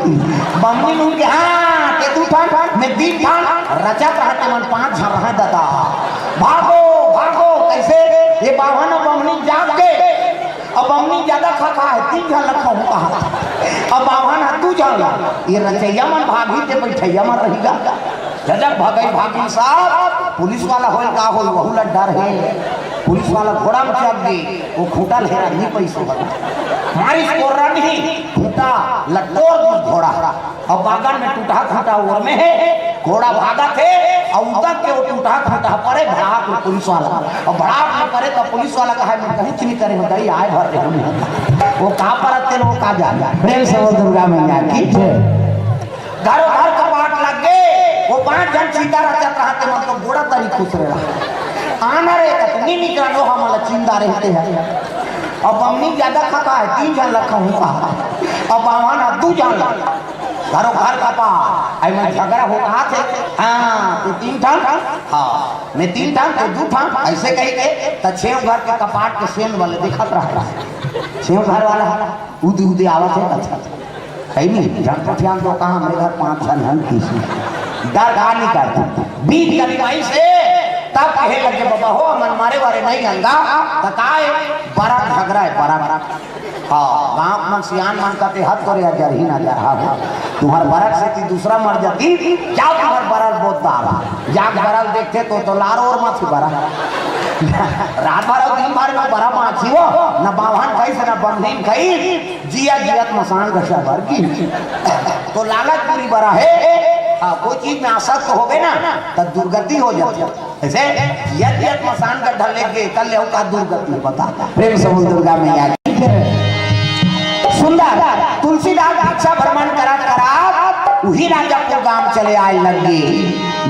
बमनीन उठ गे, "हाँ, तें दू ठन, मैं तीन ठन।" रचत रहत हे मन पांच झन रहय ददा। भागो, भागो, कइसे? ये बाम्हन अउ बमनीन जाग गे। अउ बमनीन जादा खा खा हे, तीन झन ल खाहूं कहा। अउ बाम्हन ह दू झन ल। ये रचइया मन भागही ते बइठइया मन रहि गा। गजब भगई भागिन साहब, पुलिस वाला होय का होय, वहू ल डर हे। पुलिस वाला घोड़ा म चढ़ गे, ओ खूंटा ल हेरा नहीं पइस होवत। मारिस कोर्रा नहीं, खूंटा ल टोर दिस घोड़ा। अउ बागन में टूटहा खूंटा ओर में हे, घोड़ा भागत हे, अउ उतक के ओ टूटहा खूंटा परे भड़ाक ले पुलिस वाला। अउ भड़ाक ले परे त पुलिस वाला कहय, "मैं कहीं चीनी करे हों, दई आय भर दे हम।" ओ का परत तेला ओ का जाने। प्रेम से बोल दुर्गा मैया की जय। घरो घर कपाट लग गे, ओ पांच झन चिता रचत रहत हे, मतलब गोड़ा तरी खुसरे रहा। आना रे कतनी निकरन, ओ हमला चिंदा रहते हैं। अउ बमनीन जादा खा खा हे, तीन झन ल खाहूं कहा। अउ बाम्हन ह दू झन ल। घरो घर कपाट, अइ में झगरा हो कहा थे। हाँ, तें तीन ठन, हाँ, मैं तीन ठन, तें दू ठन, अइसे कहिके, त छेव घर के कपाट के सेंध वाले देखत रहा। छेव घर वाला, उदी उदी आवत हे, अच्छा। कहीं नहीं, झन पठियान तो कहा, हमरे घर पांच झन हन किसी। डर का नहीं करता। बीच करीब अइसे, तब कहे लगे, "बाबा हो, हमन मारे वारे नहीं हन गा।" त काय, बरा झगरा हे, बरा। हाँ, गांव मन सियान मन कथे, "हद करे अजर ही ना जर हा हो। तुम्हर बरा सेती दूसरा मर जाती, जाव तुम्हर बरा ल बोत डार।" जाके बरा ल देखथे तो, तो लार ओर माछी बरा। रात भर अउ दिन भर में बरा माछी हो, न बाम्हन खाइस, न बमनीन खाइस। जियत जियत मसान घसा भर गिस। तो लालच बुरी बरा हे। हाँ, कोई चीज में आसक्त होबे ना, त दुर्गति हो जाथे। अइसे जियत जियत मसान गड्ढा लेगे, कल ले का दुर्गति बता। प्रेम से बोल दुर्गा मैया की जय। सुंदर तुलसीदास भिक्षा भ्रमण करत करत उही राजापुर गांव चले आय लगे।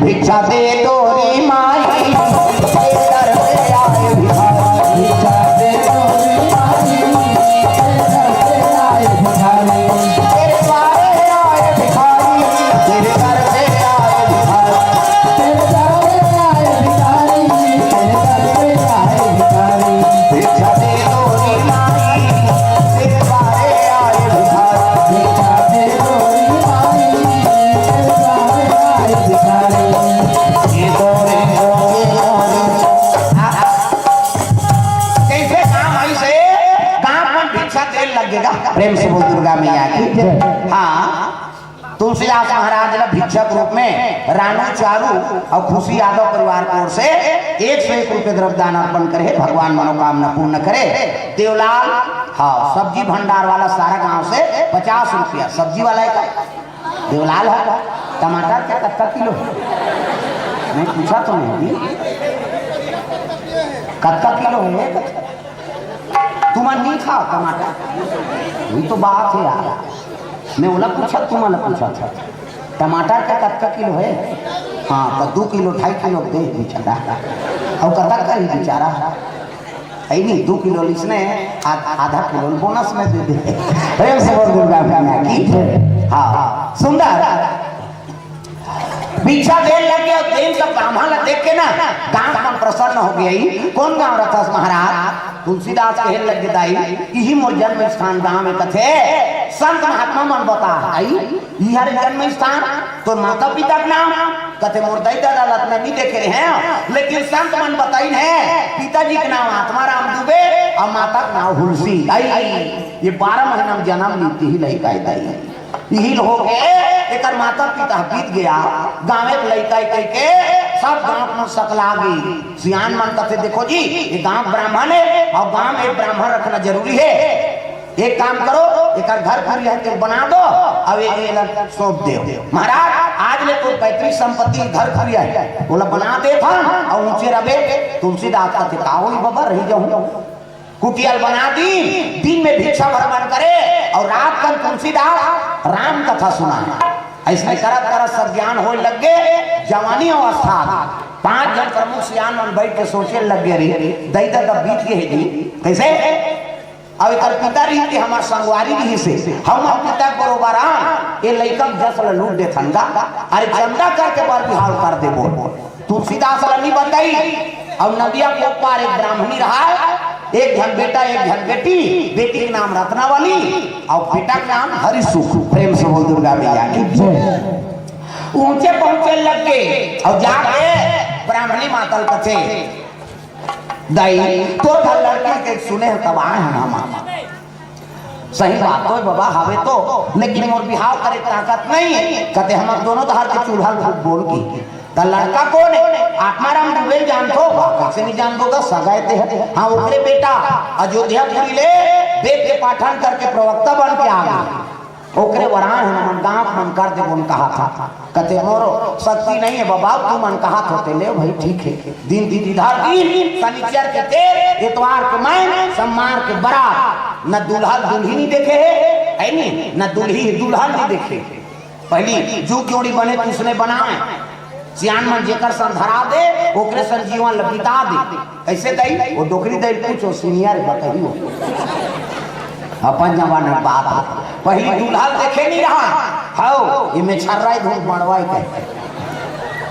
भिक्षा दे तोरी माई, तेरे दर पे आए भिखारी। भिक्षा दे तोरी माई, तेरे दर पे आए भिखारी। तेरे द्वारे आए भिखारी, तेरे दर पे आए भिखारी। तेरे दर पे आए भिखारी, तेरे दर पे आए भिखारी। भिक्षा दे तोरी माई, तेरे द्वारे आए भिखारी। भिक्षा दे तोरी माई, तेरे द्वारे आए भिखारी। ये तोरे होंगे मोरे आज ला भिक्षा के रूप में रानू चारू अउ खुशी यादव परिवार के ओर से एक सौ एक रुपये द्रव्य दान अर्पण करे हे। भगवान मनोकामना पूर्ण करे। देवलाल, हाँ, सब्जी भंडार वाला सारा गांव से पचास रुपया। सब्जी वाला हे का? देवलाल हे का? टमाटर के कतका किलो हे? मैं पूछा तो नहीं। कतका किलो हे? तुमन नहीं खाओ टमाटर? वही तो बात हे यार। मैं ओला पूछा, तुमन ला पूछा था। टमाटर के कतका किलो हे? हाँ, तो दू किलो, ढाई किलो दे बेचारा। अउ कतक करही बेचारा? है नहीं, दू किलो लिसने, आ-, आधा किलो बोनस में दे दे। प्रेम से बोल दुर्गा मैया की। हाँ, सुंदर। भिक्षा देन लग गे अउ देन सब ब्राह्मण ला देख के ना गांव मन प्रसन्न हो गे। कोन गांव रथस महाराज? तुलसीदास कहे लग गे, दाई, इही मोर जन्म स्थान गांव हे कथे। संत महात्मा मन बता, आई, इहर जन्म स्थान, तोर माता पिता के नाम? कथे मोर दाई ददा ला त मैं नहीं देखे रहे हंव, लेकिन संत मन बताइन हे, पिताजी के नाम आत्माराम दुबे अउ माता के नाम हुलसी। आई, ये बारह महीना में जन्म ली, तिही लइका हे दाई। इही ल होगे, एकर माता पिता बीत गे, गाँवे के लइका कहिके सब गाँव में सकला गे। सियान मन कथे, देखो जी, ये गाँव ब्राह्मण हे अउ गाँव में ब्राह्मण रखना जरूरी हे। एक काम करो, एकर घर कुरिया हे तेला बना दो, अउ ये, ये ला सौंप दो। महाराज, आज ले तोर पैतृक संपत्ति घर कुरिया हे, ओला बना देथन अउ ऊंचे रबे। तुलसीदास कथे, का होही बबा, रही जाहूं। कुटिया ल बना दीन, दिन में भिक्षा भ्रमण करे अउ रात कन तुलसीदास राम कथा सुनाए। अइसने करत करत सब ज्ञान होए लग गे। जवानी अवस्था, पांच झन प्रमुख सियान मन बइठ के सोचे लग गे, रे, दई ददा बीत गे हे जी, कइसे? अउ एकर पिता रहिस ते हमर संगवारी रहिस हे, हमर पिता के बरोबर आन, ए लइका के जस ल लूट देथन गा। अरे चंदा करके बर बिहाव कर देबो। तुलसीदास ल नी बताई। अउ नदिया के ओ पार एक ब्राह्मणी रहय, एक झन बेटा, एक झन बेटी, बेटी के नाम रत्नावली अउ बेटा के नाम हरिसुख। प्रेम से बोल दुर्गा मैया की जय। ऊंचे पहुंचे लग गे अउ जाके ब्राह्मणी माता ल कथे, दाई, तोर घर लड़की के सुने हन तब आए हन हम। सही बात तो हे बबा, हवे तो, लेकिन मोर बिहाव करे ताकत नहीं हे। कथे, हमर दोनों धार के चूल्हा ल फूंक बोल की। त लड़का कोन हे? आत्माराम दुबे ल जानथो? वाह, कइसे नहीं जानबो गा, सगा ए ते हे। हाँ, ओकरे बेटा अयोध्यापुरी ले वेद के पाठन करके प्रवक्ता बन के आ गे। ओकरे बर आए हन, हमन गाँव मन कर देबो कहाथन। कथे, मोरो शक्ति नहीं हे बबा, तुमन कहाथो ते ले भाई, ठीक हे। दिन तिथि धर दीन, शनिचर के तेल, एतवार के मैन, सोमवार के बरात। न दूल्हा दुल्हिन देखे हे, है नी? न दुल्ही दुल्हन नहीं देखे। पहिली जुग जोड़ी बने त उसने बनाए। सियान मन जेकर संग धरा दे, ओकरे संग जीवन ल बिता दे। कइसे दाई? ओ डोकरी दाई ल पूछो, senior हे, बताही ओ। अपन जमाना के बात हे। पहिली दूल्हा ल देखे नहीं रहा। हव, ये मेछर्रा हे, धुन बड़वा हे कहे।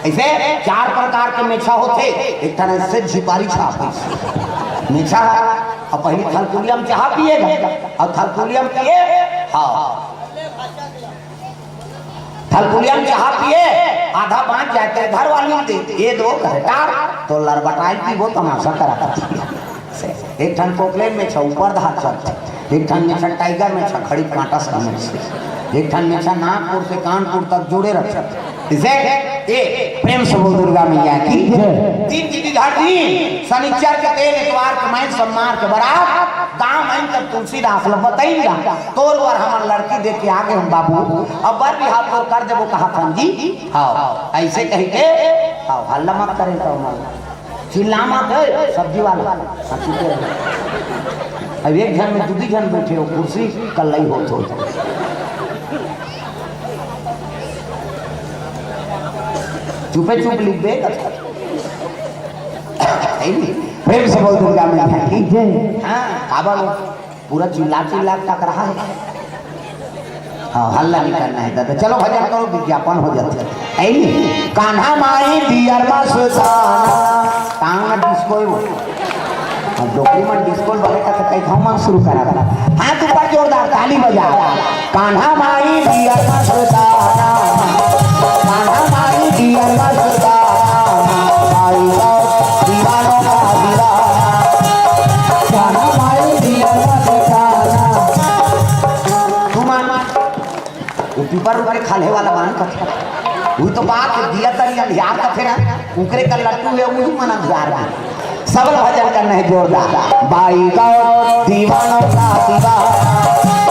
अइसे चार प्रकार के मेछा होथे। एक ठन अइसे झिपारी छाप हे। मेछा हे, अउ पहिली थलकुलिया म चहा पिए गा, अउ थलकुलिया म पिए, हाँ। थलकुलिया म चहा पिए, आधा बाँच जाए ते घर वाली ल दे, ये दो घंटा तो लरबटाई पीबो, तमाशा करा करथे। एक ठन पोकलेन मेछा ऊपर धार चलथे, एक ठन मेछा tiger मेछा, खड़ी कांटा समझ से, एक ठन मेछा नागपुर से कानपुर तक जुड़े रथे। इसे ए प्रेम से बोल दुर्गा मैया की जय। दिन तिथि धर दीन, शनिचर के तेल, एतवार के मैन, सोमवार के बरात, गाँव मैन तब तुलसीदास ल बताइन गा। तोर बर हमन लड़की देख के आ गे हन बाबू, अब बर बिहाव तोर कर देबो कहाथन जी। हव, अइसे कहिके, हव, हल्ला मत करे तो मन। चिल्ला मत, ए, सब्जी वाला। हाँ, चुप रह। अब एक झन में दू दू झन बइठे हो, कुर्सी कल्लई होत हो। चुपे चुप लिख दे। है नी? प्रेम से बोल दुर्गा मैया की जय। हाँ, काबर पूरा चिल्ला चिल्ला के टकराहा हे। हाँ, हल्ला नहीं करना हे दादा। चलो भजन करो, विज्ञापन हो जाथे। है नी? कान्हा माई दियर मस्ताना। टांग में disco हे वो। अब डोकरी मन disco बने का तो कई ठाव मन शुरू करा था। हाथ ऊपर जोरदार ताली बजा। कान्हा माई दियर मस्ताना। कान्हा माई दियर मस्ताना। भाई साहब दीवानों का दीवाना। कान्हा माई दियर मस्ताना। तुम आना। वो पीपर रुख के खाल्हे वाला बांध का। वो तो बात है, दिया तनी अंधियार का थे ना, उकरे का लट्टू है, वही मन अंधियार में। सबल भजन करना है जोरदार। बाई गौ दीवानों का दीवाना,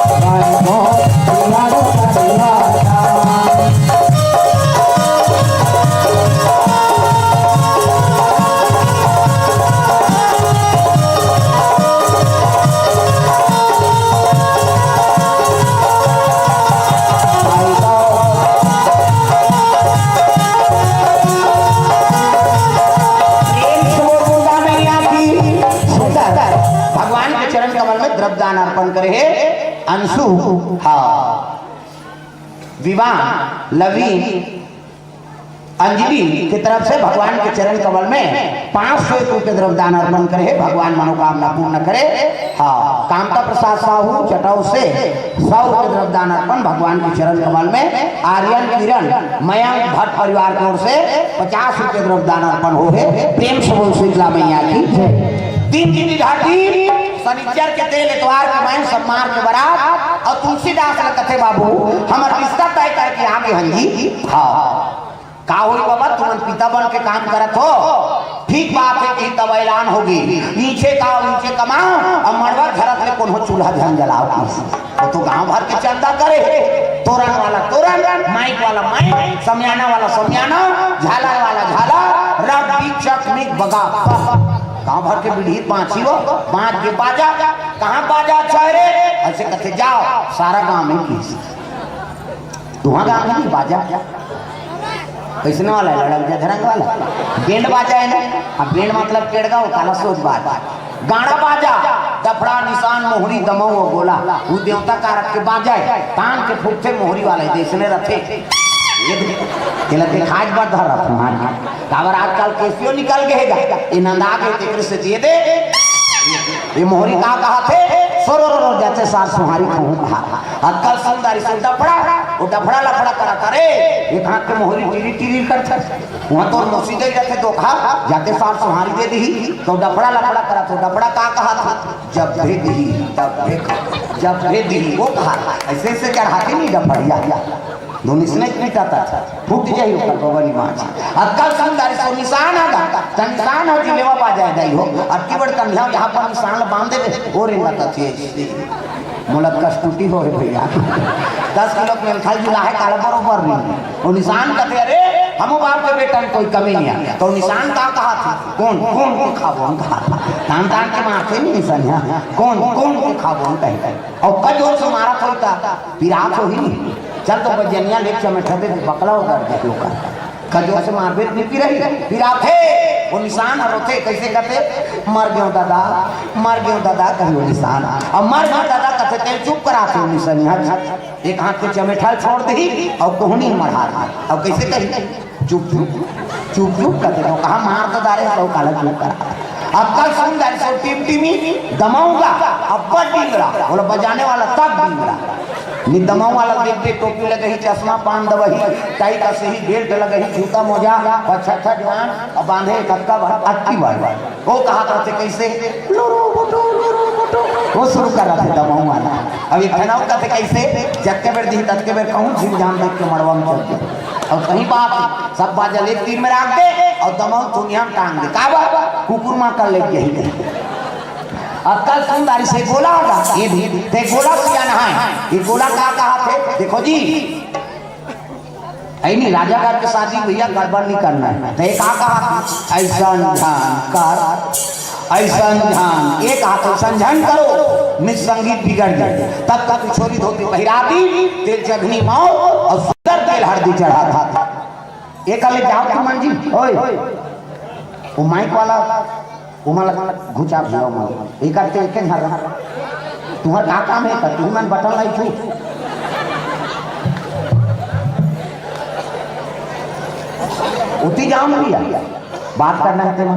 बाई गौ दीवानों का दीवाना। प्रेम से बोल दुर्गा मैया की। सुंदर। भगवान के चरण कमल में द्रव्यदान अर्पण करे हे अंशु। हाँ, विवान, लवीन, अंजलि के तरफ से भगवान के चरण कमल में पाँच सौ एक रुपये द्रव्यदान अर्पण करे हे, भगवान मनोकामना पूर्ण करे। हाँ, कामता प्रसाद साहू चटौ से सौ रुपये द्रव्यदान अर्पण भगवान के चरण कमल में। आर्यन, किरण, मयंक भट्ट परिवार की ओर से पचास रुपये द्रव्यदान अर्पण हो हे। प्रेम से बोल शीतला मैया की जय। तीन दिन की घाटी, शनिचर के तेल, एतवार के मैं, सम्मार के बरात और तुलसीदास ने कथे बाबू, हमर रिश्ता तय करके आगे हन जी। हाँ, का होई बाबा, तुमन पिता बन के काम करत हो, ठीक बात है कि तब ऐलान होगी, ईंचे का ईंचे कमाओ, अब मड़वा धरत ले कोनो चूल्हा झन जलाओ। वो तो गांव भर के चंदा करे, तोरन वाला तोरन, माइक वाला माइक, समियाना वाला समियाना, झालर वाला झालर, रब दी चकमिक बगा। गांव भर के बिढ़ी बांची हो, बांच के बाजा, कहाँ बाजा अच्छा है रे? ऐसे कथे जाओ, सारा गांव में किस। तुहा गांव में नहीं बाजा? कैसने वाला है? लड़क जधरंग वाला। बैंड बाजा है ना? अब बैंड मतलब केड़गा हो, काला सोच बात। गाड़ा बाजा, डफड़ा, निशान, मोहरी, दमऊ और गोला, वो देवता कारक के बाजा है। तान के फूकथे मोहरी वाला है, जैसने रथे। ये दे-, ये लगे खाज बात धर रहा तुम्हारे। काबर आजकल केसियो निकल गए गा, ये नंदा के तेकर से दे दे। ये मोहरी का कहा थे? सोरो रो रो जाते सार सुहारी खाऊं कहा। अक्कल सुंदरी से डफड़ा, वो डफड़ा लफड़ा करा करे। एक हाथ के मोहरी टीरी टीरी करथे। वहाँ तोर मौसी गई रहते धोखा, जाते सार सुहारी दे दी, तो डफड़ा लफड़ा करा, तो डफड़ा का कहा था? जब भेद ही, तब भेद, जब भेद ही, वो कहा था। ऐसे ऐसे चढ़ाते नहीं डफड़िया। दोनों इसने पीटा था, फूट जाई ओकर बबनी माँ जी। अक्कल सुंदरी सो निशान आ गा, त निशान हो जिलेवा पा जाए जाई हो। अक्की बड़ कन्या यहाँ पर निशान बांध दे, वो रेंगा था थे। मोला कस्तूती हो हे भैया। दस किलो के मेलखाल जुला है, काला बरोबर नहीं। वो निशान कहते, "अरे, हमो बाप के बेटा में कोई कमी नहीं है।" तो निशान का कहा था? कौन, कौन, कौन खाबो, कौन खाबो? तान, तान के मारते नहीं निशान, हाँ। कौन, कौन, कौन खाबो, कहीं, कहीं। और कई जोर से मारा कोई था, पिरात हो ही नहीं। चल तो बजनिया ले चमेठा दे, बकला उतार दे, क्यों कर? कजो से मारबे त निपी रही, फिर आथे, वो निशान हर होथे, कैसे कहते, "मर गयो दादा, मर गयो दादा," कही वो निशान। अब "मर गयो दादा" कहते, तेल चुप कराथे वो निशान। यहाँ एक हाथ के चमेठा छोड़ दही और कोहनी मढ़ा दे। अब कैसे कही? "चुप, चुप, चुप, चुप," कहते, तो कहा, "मार तो डारे, तो काला चुप करा।" अब कल सुन डारे, सो टिम टिमी दमाऊंगा, अब बड़ डिंगरा, बोला, बजाने वाला तब डिंगरा। निदमा वाला देख के टोपी लगही, चश्मा पान दवही, टाई कसही, बेल्ट लगही, जूता मोजा, पचहत्तर जवान, अब बांधे कक्का भर, अक्की भर। वो कहा करते कैसे? लुरु बुटु, लुरु बुटु। वो शुरू कर रहा था दमाऊ वाला। अब एक फैनाऊ कहते कैसे? जब के बेर दी, तब के बेर कहूँ, झिम झाम देख के मड़वा में चल दे। और सही बात है, सब बाजा ले तीन में राख दे, और दमाऊ दुनिया में टांग दे। का बात? कुकुर माँ कर ले यही। अक्कल सुंदरी से गोला होगा, ये भी, ते गोला सिया नहाए, ये गोला का कहा थे? देखो जी, ऐ नहीं, राजा घर के शादी भैया गड़बड़ नहीं करना है। तो ये का कहा थे? "ऐसा ध्यान कर, ऐसा ध्यान, एक हाथ ऐसा ध्यान करो, मिस संगीत बिगड़ जाए।" तब तक छोरी धोती पहिरा दी, तेल चघनी माओ और सुंदर तेल हल्दी चढ़ा था। एक ले जाओ तुमन जी, ओए, वो माइक वाला ओमा ला घुचा दिया ओमा। एक आते एक झन रहा। तुम्हार का काम है? का तुमन बटन लाई छू? उती जाओ ना भैया, बात करना है तेरे।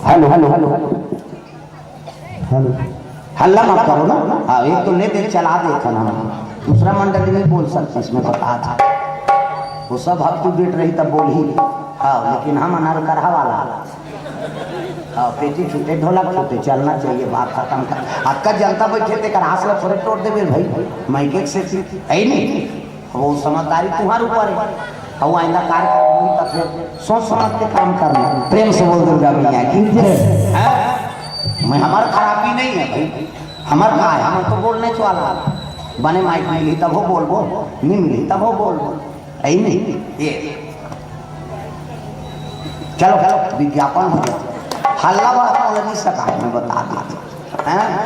Hello, hello, hello, hello. Hello. हल्ला मत करो ना। हाँ, एक तो ले दे, चला दे खाना। दूसरा मंडली नहीं बोल सकता, इसमें बता था। वो सब up to date रही तब बोल ही। हाँ, लेकिन हम अनल करहा वाला। पेटी छूटे, ढोलक छूटे, चलना चाहिए, बात खत्म कर। अतका जनता बैठे, तेकर आस ला थोड़े टोर देबे भाई, माइक एक से है ही नहीं। वो समझदारी तुम्हारे ऊपर है। अब आइंदा कार्यक्रम होई त फिर सोच समझ के काम करना। प्रेम से बोल दुर्गा मैया की जय। हैं? मैं, हमार खराबी नहीं है भाई, हमार का है, हम तो बोलने वाला। बने माइक मिली तब हो बोलबो, नहीं मिली तब हो बोलबो, है ही नहीं। ये चलो, चलो, विज्ञापन हो जाए। हल्ला बड़ा बोल नहीं सका है, मैं बता देता हूँ। हैं?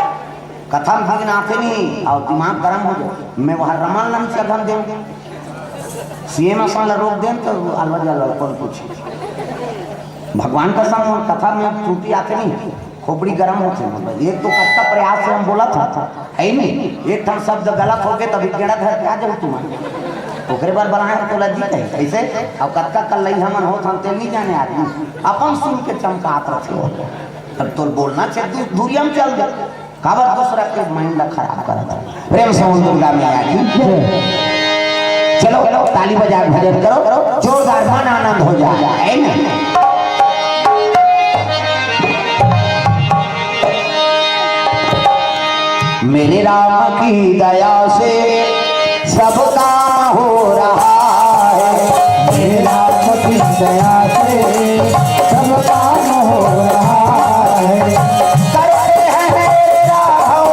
कथा में विघ्न आते नहीं और दिमाग गर्म हो जाए। मैं वहाँ रमन लम से धन देंगे। सीएम असन ला रोक दें तो अलवा जलवा कौन पूछे। भगवान का संग कथा में त्रुटि आते नहीं, खोपड़ी गर्म होते हैं। मतलब, एक तो कतका प्रयास से हम बोला था, है ही नहीं, एक ठन शब्द गलत होके तभी गेड़ा धर के आ जाओ तुम। ओकरे बर बनाए हम तोला जी कहे, कैसे? अब कतका कल्लई हमन होत हम, तेल नहीं जाने आदमी। अपन सुन के चमकात रथे हो। तब तोल बोलना चाहिए, दू-, दूरिया में चल दे। काबर दूसरा के माइंड ला खराब करत है। प्रेम से बोल दुर्गा मैया की जय। चलो, ताली बजा के भजन करो, जोरदार मन आनंद हो जाए, है ना? मेरे राम की दया से सब काम हो रहा है। मेरे राम की दया से सब काम हो रहा है। करते हैं मेरे राघव,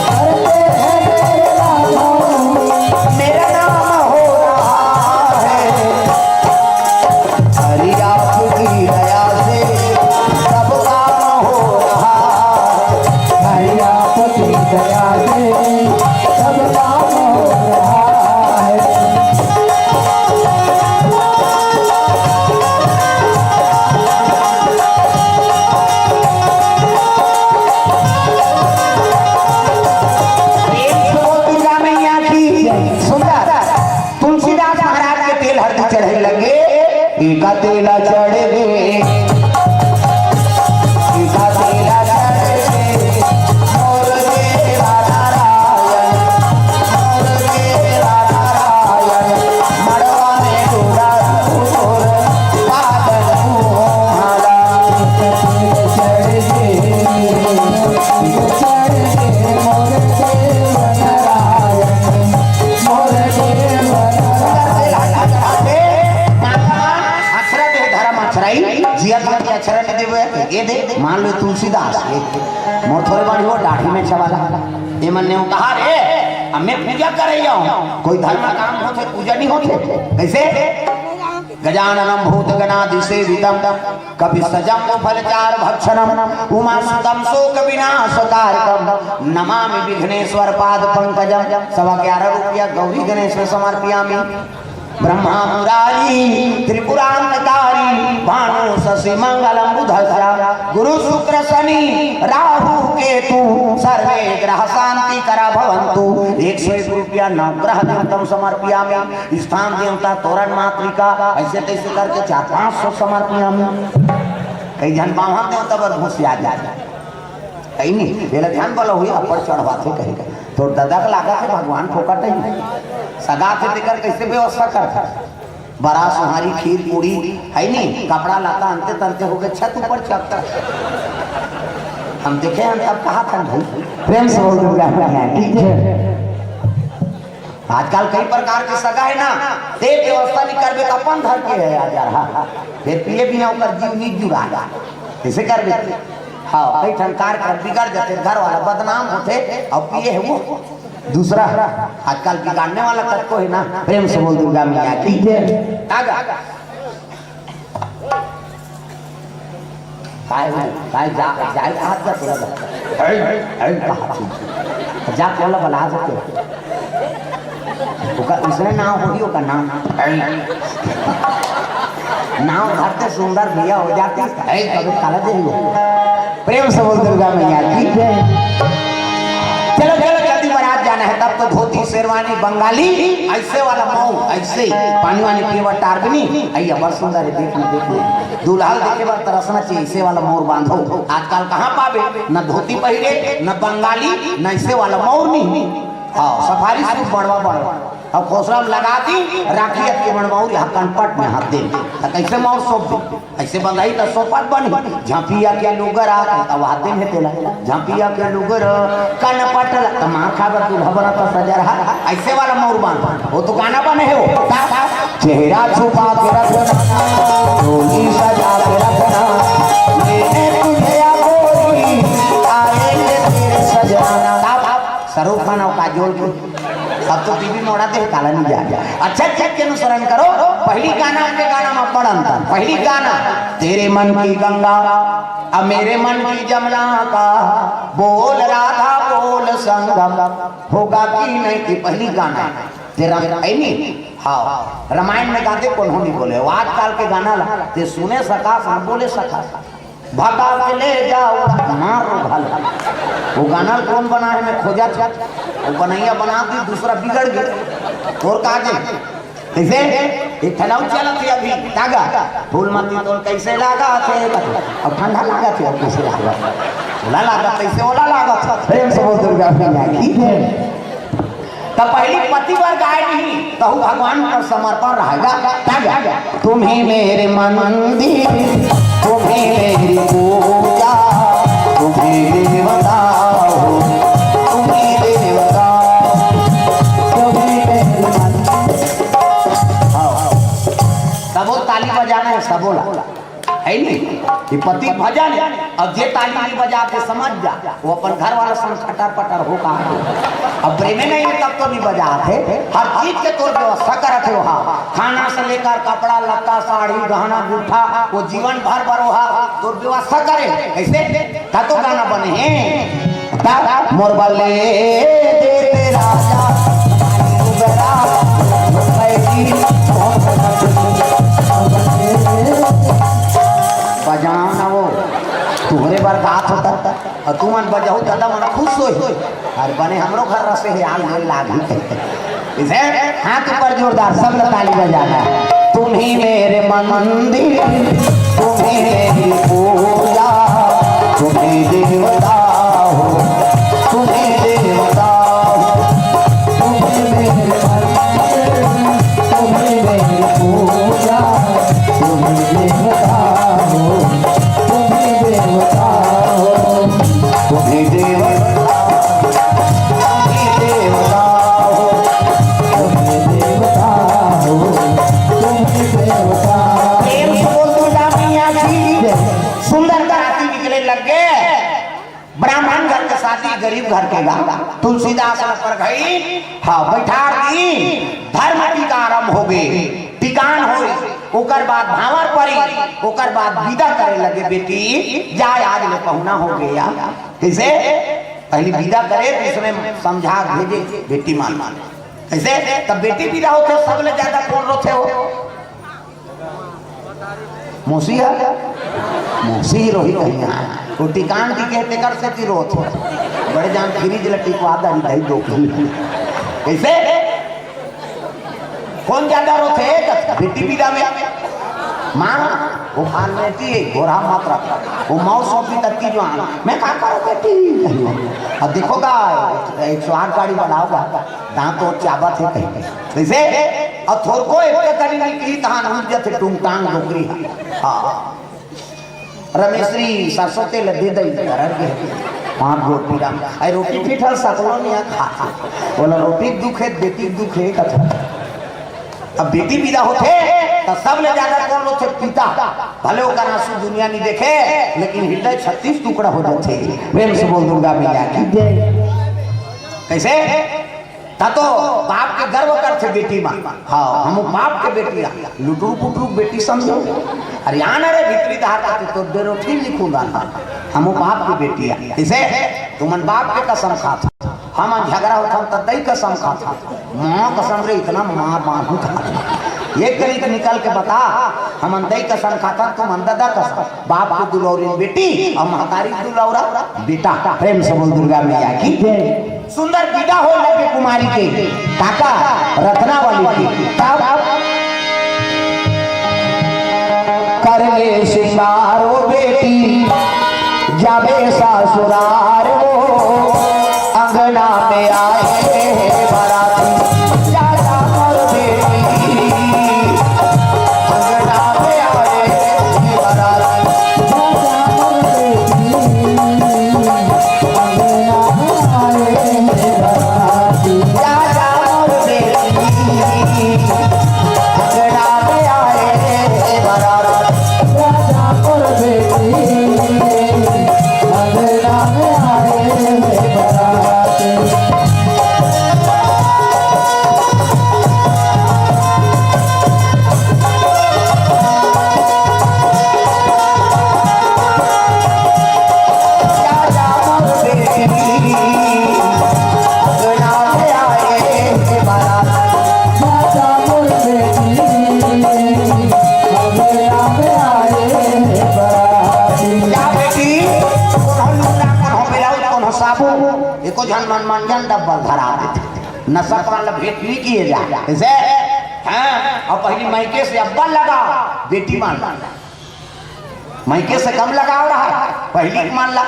करते हैं मेरे राघव, मेरा नाम हो रहा है। हरि आपकी दया से सब काम हो रहा है। हरि आपकी दया से सब काम हो रहा है। प्रेम से बोल दुर्गा मैया की। सुंदर। तुलसीदास महाराज के तेल हरदी चढ़े लगे, एका तेला चढ़ गे, एका तेला चढ़ गे, मोर देवा नारायण, मोर देवा नारायण, मड़वा में डोरा तू मोर, बादल मुहारा। चढ़ गे, चढ़ गे, मोर देवा नारायण। अक्षरा दे, धर्म अक्षरा ही, जिया था कि अक्षरा नहीं देवे, ये दे, मान लो तुलसीदास, ये, मोर थोड़े बड़ी हो, दाढ़ी में छवाला, ये मन ने कहा, "रे, अब मैं पूजा करे जाऊं, कोई धर्म काम होथे, पूजा नहीं होथे, कैसे?" गजाननं भूतगणादिसेवितं कपित्थजम्बूफलचारुभक्षणं उमासुतं शोकविनाशकारकं नमामि विघ्नेश्वर पाद पंकजम। सवा ग्यारह रुपया गौरी गणेश में समर्पयामि। ब्रह्मा मुरारी त्रिपुरांतकारी भानु शशि मंगलम बुधस्या गुरु शुक्र शनि राहु केतु सर्वे ग्रह शांति करा भवंतु। एक सौ एक रुपया नवग्रह देवतम समर्पयामि। स्थान देवता, तोरण मातृका, ऐसे तैसे करके चार पाँच सौ समर्पयामि। कई झन बाम्हन देवता बर घुसिया जाय। कहीं नहीं, ये ला ध्यान वाला हुई, अब्बड़ चढ़वाथे कहीं कहीं। तोर ददा के लागत हे भगवान फोकट नहीं। सगा थे तेकर कैसे व्यवस्था करथे? बरा, सोहारी, खीर, पूड़ी, है नहीं, कपड़ा लत्ता अंते तंते हो गए, छत ऊपर चढ़ता। हम देखे हैं तब कहा था भाई। प्रेम से बोल दुर्गा मैया की जय। आजकल कई प्रकार के सगा है ना, ते व्यवस्था नहीं करबे त अपन धर के है आज यार। हाँ, फिर पिए बिना ओकर जीव नहीं जुड़ा। कैसे करबे? हाँ, कई ठन कार कर बिगड़ जाते, घर वाला बदनाम होते, और पिए है वो दूसरा। आजकल बिगाड़ने वाला तत्व है ना। प्रेम से बोल दुर्गा मैया की जय। आगा। काय हो? काय जा, जाय कहा जा तोला? ऐ, ऐ कहा थी। जा तोला बला सकते। ओकर उसने नाम होही, ओकर नाम। ऐ। नाम धरते सुंदर भैया हो जाती। ऐ कभी काला दे हो। प्रेम से बोल दुर्गा मैया की जय। चलो, चलो, जल्दी बारात जाना है, तब तो धोती, शेरवानी, बंगाली, ऐसे वाला मऊ, ऐसे पानी वानी पिए बर टारबनी, अइया, बड़ सुंदर है, देख ना, देख ना। दूल्हा ल देखे बर तरसना चाहिए, ऐसे वाला मौर बांधो। आजकल कहाँ पाबे, न धोती पहिरे, न बंगाली, न ऐसे वाला मौर नहीं। हाँ, सफारी सूट बड़वा बड़वा। अब खोसरा में लगा दी, राखी अतके बड़ मउर, यहाँ कनपट में हाथ दे। त कैसे मउर सौंप दे? ऐसे बंधाही त सौंपत बनी। झांपिया के लुगरा, अब हाथ दे में तेला। झांपिया के लुगरा, कनपट ला, त मार खाबे तू भबरा त सजरहा। ऐसे वाला मउर बांध। वो तो गाना बने हे वो। ता, ता, चेहरा छुपा के रखना, डोली सजा के रखना, मैंने तुझे या गोरी, आएंगे तेरे सजना। ता, ता, शाहरुख खान और काजोल की। अब तो टीवी में ओढ़ा दे, काला नहीं जा। अच्छा, चीज के अनुसरण करो। पहली गाना के गाना में बड़ अंतर। पहली गाना, तेरे मन की गंगा, अब मेरे मन की जमुना का, बोल राधा बोल संगम, होगा कि नहीं, ये पहली गाना है। तेरा, है नहीं? हाँ, रामायण में गाते कौन हो नहीं बोले, वो आजकल के गाना ला, ते सुने सका, ना बोले सका। भगा के ले जाओ, मारो भला। वो गाना कौन बना है, मैं खोजा था। वो बनैया बना दी, दूसरा बिगड़ गया। और कहा जे, कैसे? एक ठलाऊ चलत है अभी, तागा। फूल मती तोल कैसे लागा थे? अब ठंडा लागा थे, अब कैसे लागा? ओला लागा, कैसे ओला लागा था? प्रेम से बोल दुर्गा मैया की जय। त पहली पति बर गाय नहीं, तहु भगवान पर समर्पण रहेगा। तागा। तुम ही मेरे मंदिर, तुम ही मेरी पूजा, तुम ही देवता हो, तुम ही देवता हो, तुम ही मेरे मंदिर। हाँ। सबो ताली बजाना है, सबो ला। है नहीं? ये पति भजन है। अब जे ताली नहीं बजा के समझ जा, वो अपन घर वाला संग खटर पटर हो कहा। अब प्रेमे नहीं है तब तो नहीं बजा थे। हर चीज के तोर व्यवस्था करत है वहाँ। खाना से लेकर कपड़ा लत्ता, साड़ी, गहना, गुट्ठा, वो जीवन भर भर वहाँ तोर व्यवस्था करे। कैसे? ता तो गाना बने हैं। ता मोर बले दे दे राजा, बजाओ ना वो, तुम्हरे बर गात होता। और तुमन बजाओ, ज्यादा मन खुश होई। अरे बने हमरो घर रसे हे, आल मेल लागी। इसे हाथ ऊपर जोरदार, सब लोग ताली बजाना। तुम ही मेरे मंदिर, तुम ही मेरी पूजा, तुम ही देवता हो, तुम ही देवता हो, तुम ही मेरे मंदिर, तुम ही मेरी पूजा, तुम ही देवता हो, तुम ही देवता हो, तुम ही देवता, तुम ही देवता हो, तुम ही देवता हो, तुम ही देवता हो। प्रेम से बोल दुर्गा मैया की जय। सुंदर बराती निकले लग गए। ब्राह्मण घर के शादी, गरीब घर के गा। तुलसीदास न परघई, हाँ, बैठार दी, धर्म टीका आरंभ हो गए, टीकान होई, ओकर बाद भांवर परी, ओकर बाद विदा करे लगे, बेटी जाय, आज ले पहुना हो गया। कैसे? पहली विदा करे, दूसरे समझा भेजे, बेटी मान मान। कैसे? तब बेटी विदा होते, सबले ज्यादा कौन रोते हो? मौसी है? मौसी ही रोही कहीं। वो टिकान की कहते कर से ती रोत। बड़े जान फ्रिज ल टिकवा दे, दही दो किलो। कैसे? कौन ज्यादा रोते? बेटी विदा में। माँ, वो फार्मेटी है, गोरा मात्रा। वो मौस होती तक की जो आना। मैं कहा करो बेटी? अब देखोगा, एक सौ आठ गाड़ी बढ़ाओगा, दांत तो चाबत है कहीं। कैसे? अब थोरको एक करी निकली, तहां उठ जाते टुंगटांग डोकरी। हाँ। रमेशरी सरसों तेल दे दई, करर के। पाँच गो पीरा। आई रोटी पीठल सकलो नहीं खा। बोला रोटी दुखे, बेटी दुखे कथा। अब बेटी विदा होते, तो सबले ज्यादा कौन होते? पिता। भले ओकर आंसू दुनिया नहीं देखे, लेकिन हृदय छत्तीस टुकड़ा हो जाते। प्रेम से बोल दुर्गा मैया की जय। कैसे? ता तो बाप के गर्व करथे बेटी मा। हाँ, हम बाप के बेटी आ। लुटरू पुटरू बेटी समझो। अरे आना रे भीतरी धार का तो बेरोठी लिखूंगा ना। हम बाप के बेटी आ। इसे तुमन बाप के कसम खात। हम झगड़ा होत हम त दई कसम खात। माँ कसम रे इतना मार मार हूँ खात। एक गली निकल के बता। हम दई कसम खात, तुमन ददा कसम। बाप के दुलौरी बेटी और महतारी के दुलौरा बेटा। प्रेम से बोल दुर्गा मैया की जय। सुंदर विदा हो लगे कुमारी के, काका रत्नावली की। तब कर ले श्रृंगार वो बेटी, जावे ससुरार वो, अंगना में आए हैं बाराती। जा, जा, एको झन मन मन जन डब्बल धरा देथे। नशा पान ल भेंट नहीं किए जा। जैसे, हाँ, अब पहली मइके से अब्बल लगा, बेटी मान ला। मइके से कम लगाव रहा, पहली के मान ला।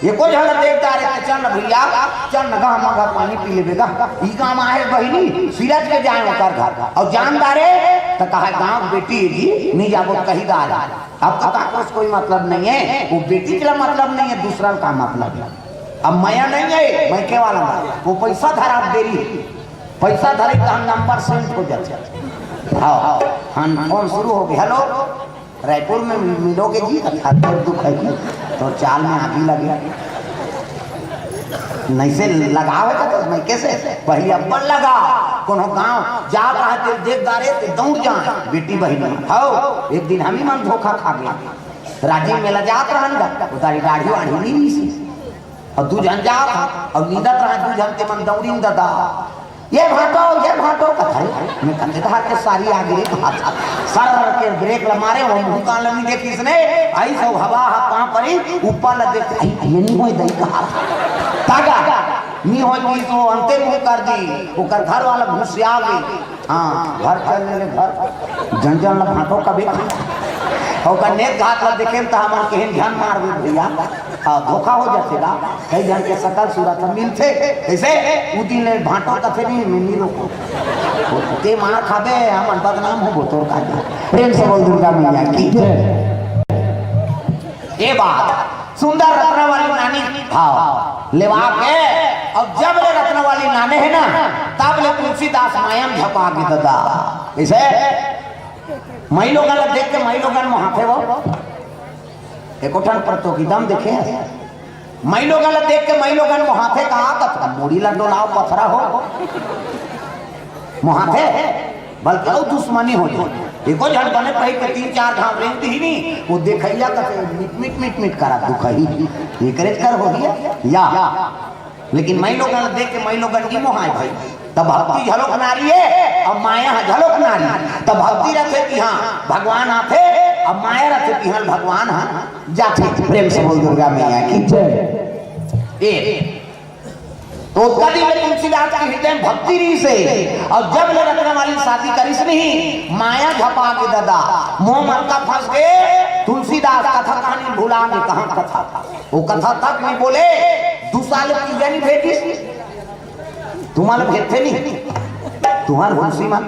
एको झन देख डारे त चल न भैया, चल न गा, मगा पानी पी लेबे गा। ई काम आहे बहिनी, सिरज के जाए ओकर घर। और जान डारे त कहा, गाँव के बेटी है जी, नहीं जाबो त कही डारे। अब तो काको से कोई मतलब नहीं है, वो बेटी के ला मतलब नहीं है, दूसरा का मतलब है। अब मया नहीं है, मइके वाला मा, वो पैसा धरा देरी, पैसा धरे त नंबर सेंट हो जाथे। हाँ, हाँ, फोन शुरू हो गया। हेलो, रायपुर में मिलोगे जी, अच्छा, तोर दुख है जी, तोर चाल में आगी लगे। नहीं से लगावे का तो मइके से, पहली अब्बल लगा, कोनो गाँव जा कहा ते देख डारे ते दौड़ जा, बेटी बहिनी। हौ, एक दिन हम ही मन धोखा खा गया। राजिम मेला जात रहन गा, उतारी दाढ़ी वाढ़ी नहीं रहिस। और दू झन जात हा, और नींदत रहा दू झन, ते मन दौड़िन ददा, "ये भाटो, ये भाटो," कथे। मैं कथे, "धार के सारी आ गई," कहा था। सर के ब्रेक ल मारे, वो मुंह कान ल नहीं देखिस ने, आई सो हवा हा पाँव परी, ऊपर ल देख, "आई, ये नहीं होय दई," कहा था। तागा, नहीं होय कि तो अंते मुंह कर दी, ओकर घर वाला घुसिया गई। हाँ, घर चल ले घर। जन जन ल भाटो कबे। ओकर नेत घात ल देखे त हमन केहन झन मारबे भैया। हाँ, धोखा हो जाथे गा। कई झन के सकल सूरत ह मिलथे। कइसे? उ दिन ले भाटो कथे नहीं, मैं नहीं रोको। ते मार खाबे, हमन बदनाम होबो तोर का। प्रेम से बोल दुर्गा मैया की जय। ये बात सुंदर रत्नावली नानी भाव लेवा के, अब जब ले रत्नावली नाने है ना, तब ले तुलसीदास माया में झपा के ददा। इसे मई लोगन ला देख के मई लोगन मोहाथे वो। एको ठन प्रतियोगिता में देखे, मई लोगन ला देख के मई लोगन मोहाथे, कहा तक मुड़ी ला डोलाओ पथरा हो। मोहाथे, बल्कि अउ दुश्मनी हो जाए। एको झन बने पही के तीन चार घाव रेंग दिही नी, वो देखइया कथे मिट मिट मिट मिट करा दुखही। एकरे कर होही या। लेकिन मई लोगन ला देख के मई लोगन की मोहाय भाई। तब भक्ति झलोक नारी है, अब माया ह झलोक नारी। तब भक्ति रथे कि हाँ भगवान आथे, अब माया रथे कि हाँ भगवान ह जाथे। प्रेम से बोल दुर्गा मैया की जय। ए, तो ओतका दिन ले तुलसीदास के हृदय में भक्ति रहिस हे। और जब ले रत्नावली शादी करिस नहीं, माया झपा के ददा, मोह ममता फंस के तुलसीदास कथा कहानी भुला में कहाँ कथा। वो कथा तक नहीं बोले, दू साल तीजा नहीं भेजिस। तुम्हार भेजथे नहीं, तुम्हार हुलसी मन।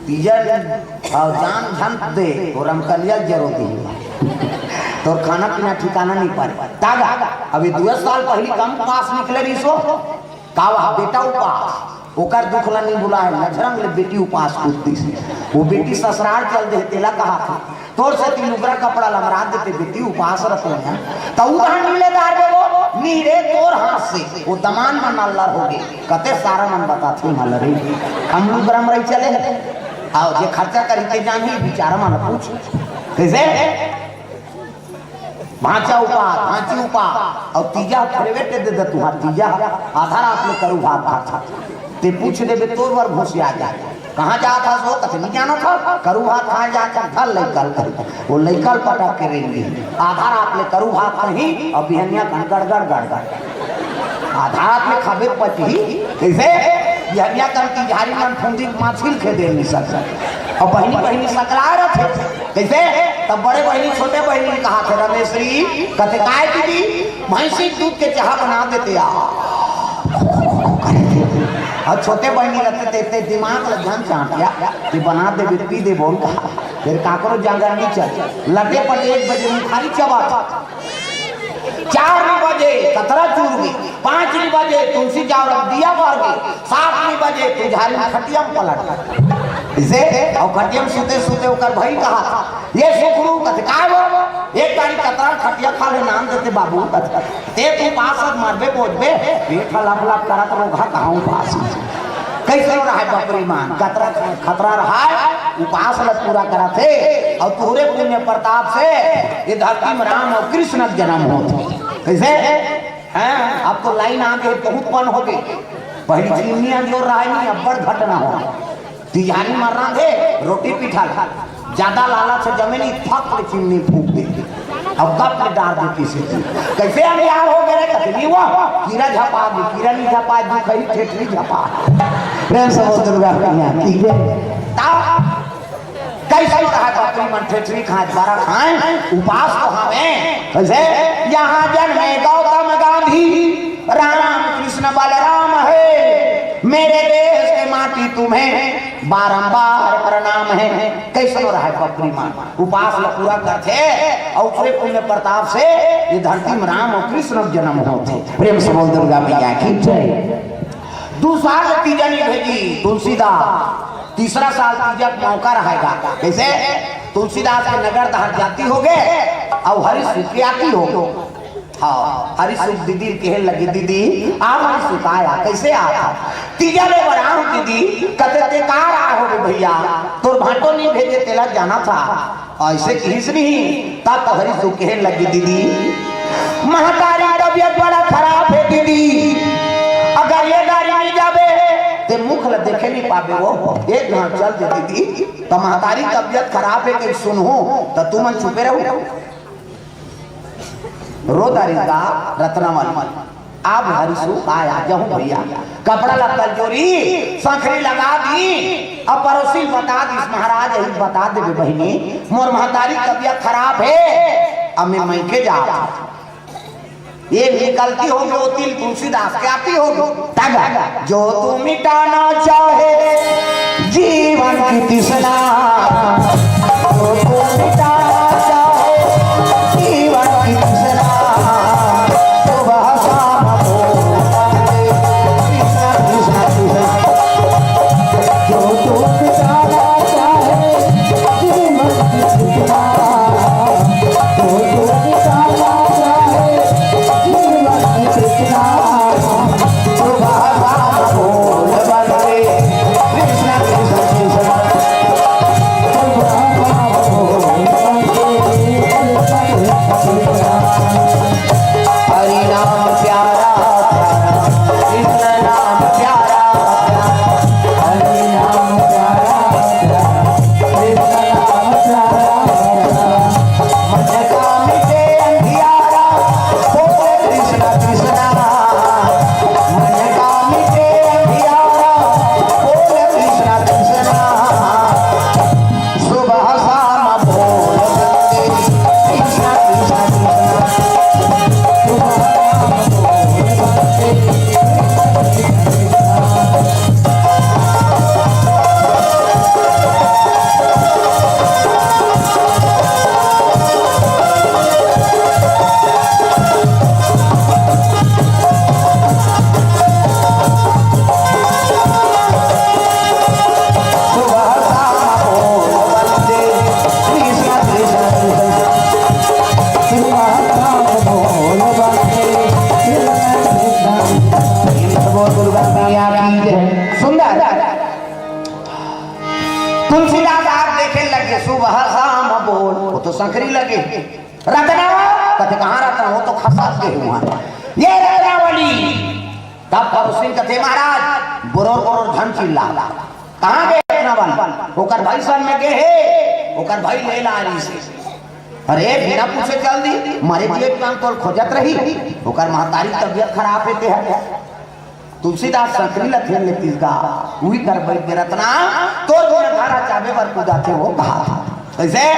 तीजा, हाँ, जान झन दे, वो रमकलिया जरो दी। तोर खाना पीना ठिकाना नहीं पाए। तागा, अभी दू साल पहली कम पास निकले रहिस हो। का वह बेटा उपास, ओकर दुख ला नहीं बुलाए, लछरंग ले बेटी उपास कूद दिस। वो बेटी ससुराल चल दे, तेला कहा था, तोर सेती लुगरा कपड़ा लमरा देते बेटी, उपास रखो ना। त उधार नी ले दार देबो, नी रे तोर हाथ से। वो दमान मन अल्लर हो गे। कते सारा मन बताथे मला रे। हम लुगरा मरई चले। आओ, जे खर्चा करी ते जानही, बिचारा मन पूछ। कइसे? भांचा उपास, भांची उपास। अउ तीजा फेरवेट दे दे तुहार तीजा। आधा रात में करू भात खाता। ते पूछ देबे तोर बर घुसिया जाए। कहाँ जात हस वो? कथे नहीं जानत हस। करू भात खाए जात हस, धर लइका ल करू। वो लइका ल पटक के रेंग दी। आधा रात ले करू भात खाही, अउ बिहनिया कन गड़गड़ गड़गड़। आधा रात ले खाबे पचही, कइसे? बिहनिया कन की झारी मन फुंदी माछिल खेदे नहीं सकता। अउ बहिनी बहिनी सकला रथे, कइसे? तब बड़े बहिनी छोटे बहिनी ने कहा थे, रमेश्वरी, कथे काय दीदी, भैंसी दूध के चाह बना देते आ। और छोटे बहिनी रहते ते, ते दिमाग ल झन चाटिया, कि बना देबे, पी देबो, बोल कहा। फिर काकरो जांगर नहीं चल। लटे पटे एक बजे मुखारी चबा। चार बजे कतरा चूर गई, पाँच बजे तुलसी जावरा दिया बार गई, सात बजे तू झारी खटिया में पलट। इसे और खटिया में सुते सुते ओकर भाई कहा, ये सुखरू कथे, "काय वो?" एक तारीख कतरा खटिया खा ले नाम देते बाबू। ते तू पास मरबे बोझबे, पेट लप लप करत रोगा कहाँ उपास। कैसे रहा है बपरी मान? खतरा, खतरा रहा है, उपास ल पूरा करत हे। और तोरे पुण्य प्रताप से ये धरती में राम और कृष्ण के जन्म होत हे। कैसे? हैं? अब तो लाइन आ गई, बहुत पन हो गई। पहली चिमनी अंजोर रहा नहीं, अब्बड़ घटना हो। तिहारी मरना थे, रोटी पिठा ला। ज्यादा लालच से जमे नहीं, फक ले चिमनी फूंक दे। अब गप में डार दे किसी की। कैसे हम यार हो गए रे? कतनी वो कीरा झपा दे, कीरा नहीं झपा, दू खरी ठेठरी झपा। प्रेम से बोल दुर्गा मैया की जय। ता कैसे रहा बकरी मन ठेठरी खाए, बारा खाए, उपास तो हमें। कैसे? यहाँ जन्मे गौतम गांधी, राम कृष्ण बलराम है, मेरे देश के माटी तुम्हें बारंबार प्रणाम है। कैसे रहा बकरी मन? उपास ल पूरा करथे अउ ओकरे पुण्य प्रताप से ये धरती में राम अउ कृष्ण के जन्म होथे। प्रेम से बोल दुर्गा मैया की जय। दू साल तीजा नहीं भेजी तुलसीदास, तीसरा साल तीजा के मौका रहेगा। कैसे? तुलसीदास के नगर दहर जाती होगे अउ हरि सुख के आती होगे। हाँ, हरि सुख दीदी कहे लगी, "दीदी, आप हरि सुख आया, कैसे आया?" "तीजा ले बराम दीदी।" "कते ते कार आ हो गे भैया, तोर भांटो नहीं भेजे, तेला जाना था।" ऐसे किहिस नहीं, तब तो हरि सुख कहे लगी, "दीदी, महतारी तबियत बड़ा खराब है दीदी, अगर ये गाड़ी नहीं जावे, ते मुख ल देखे नहीं पावे, वो एक घाट चल दे दीदी।" तो महतारी तबियत खराब है कि सुनहूं, तो तुमन चुपे रहो। रो दारी का रत्नावली, आप हरि सुख आया, जहूं भैया, कपड़ा लत्ता जोरी, संखरी लगा दी, अब पड़ोसी बता दी, "महाराज, यही बता देबे बहिनी, मोर महतारी तबियत खराब है, अब मैं मइके जा।" ये निकलती होगी वो तिल तुलसीदास के आती होगी। तब जो तू मिटाना चाहे जीवन की तृष्णा, जो तू मिटाना चाहे जीवन की तृष्णा, सुबह शाम बोल वंदे कृष्णा, कृष्णा, कृष्णा। जो तू मिटाना चाहे जीवन की तृष्णा, जो तू मिटाना चाहे सुंदर। तुलसीदास आप देखे लगे, सुबह शाम बोल, वो तो संखरी लगे। रत्ना, कथे, "कहाँ रत्ना?" वो तो खसक के हुआ। ये रत्नावली। तब पड़ोसी कथे, "महाराज, बरोर बरोर झन चिल्ला।" "कहाँ गे रत्नावली?" "ओकर भाई संग में गे हे, ओकर भाई ले ला रही से।" "अरे, बिना पूछे चल दी, मरे जिए के नाम तोर खोजत रही, ओकर महतारी तबियत खराब हे ते हर।" तुलसीदास संखरी ल थेर लेतिस गा, उही कर बइठ के, "रत्ना, तोर बिना धारा चाबे बर कुदाथे वो," कहा। कैसे?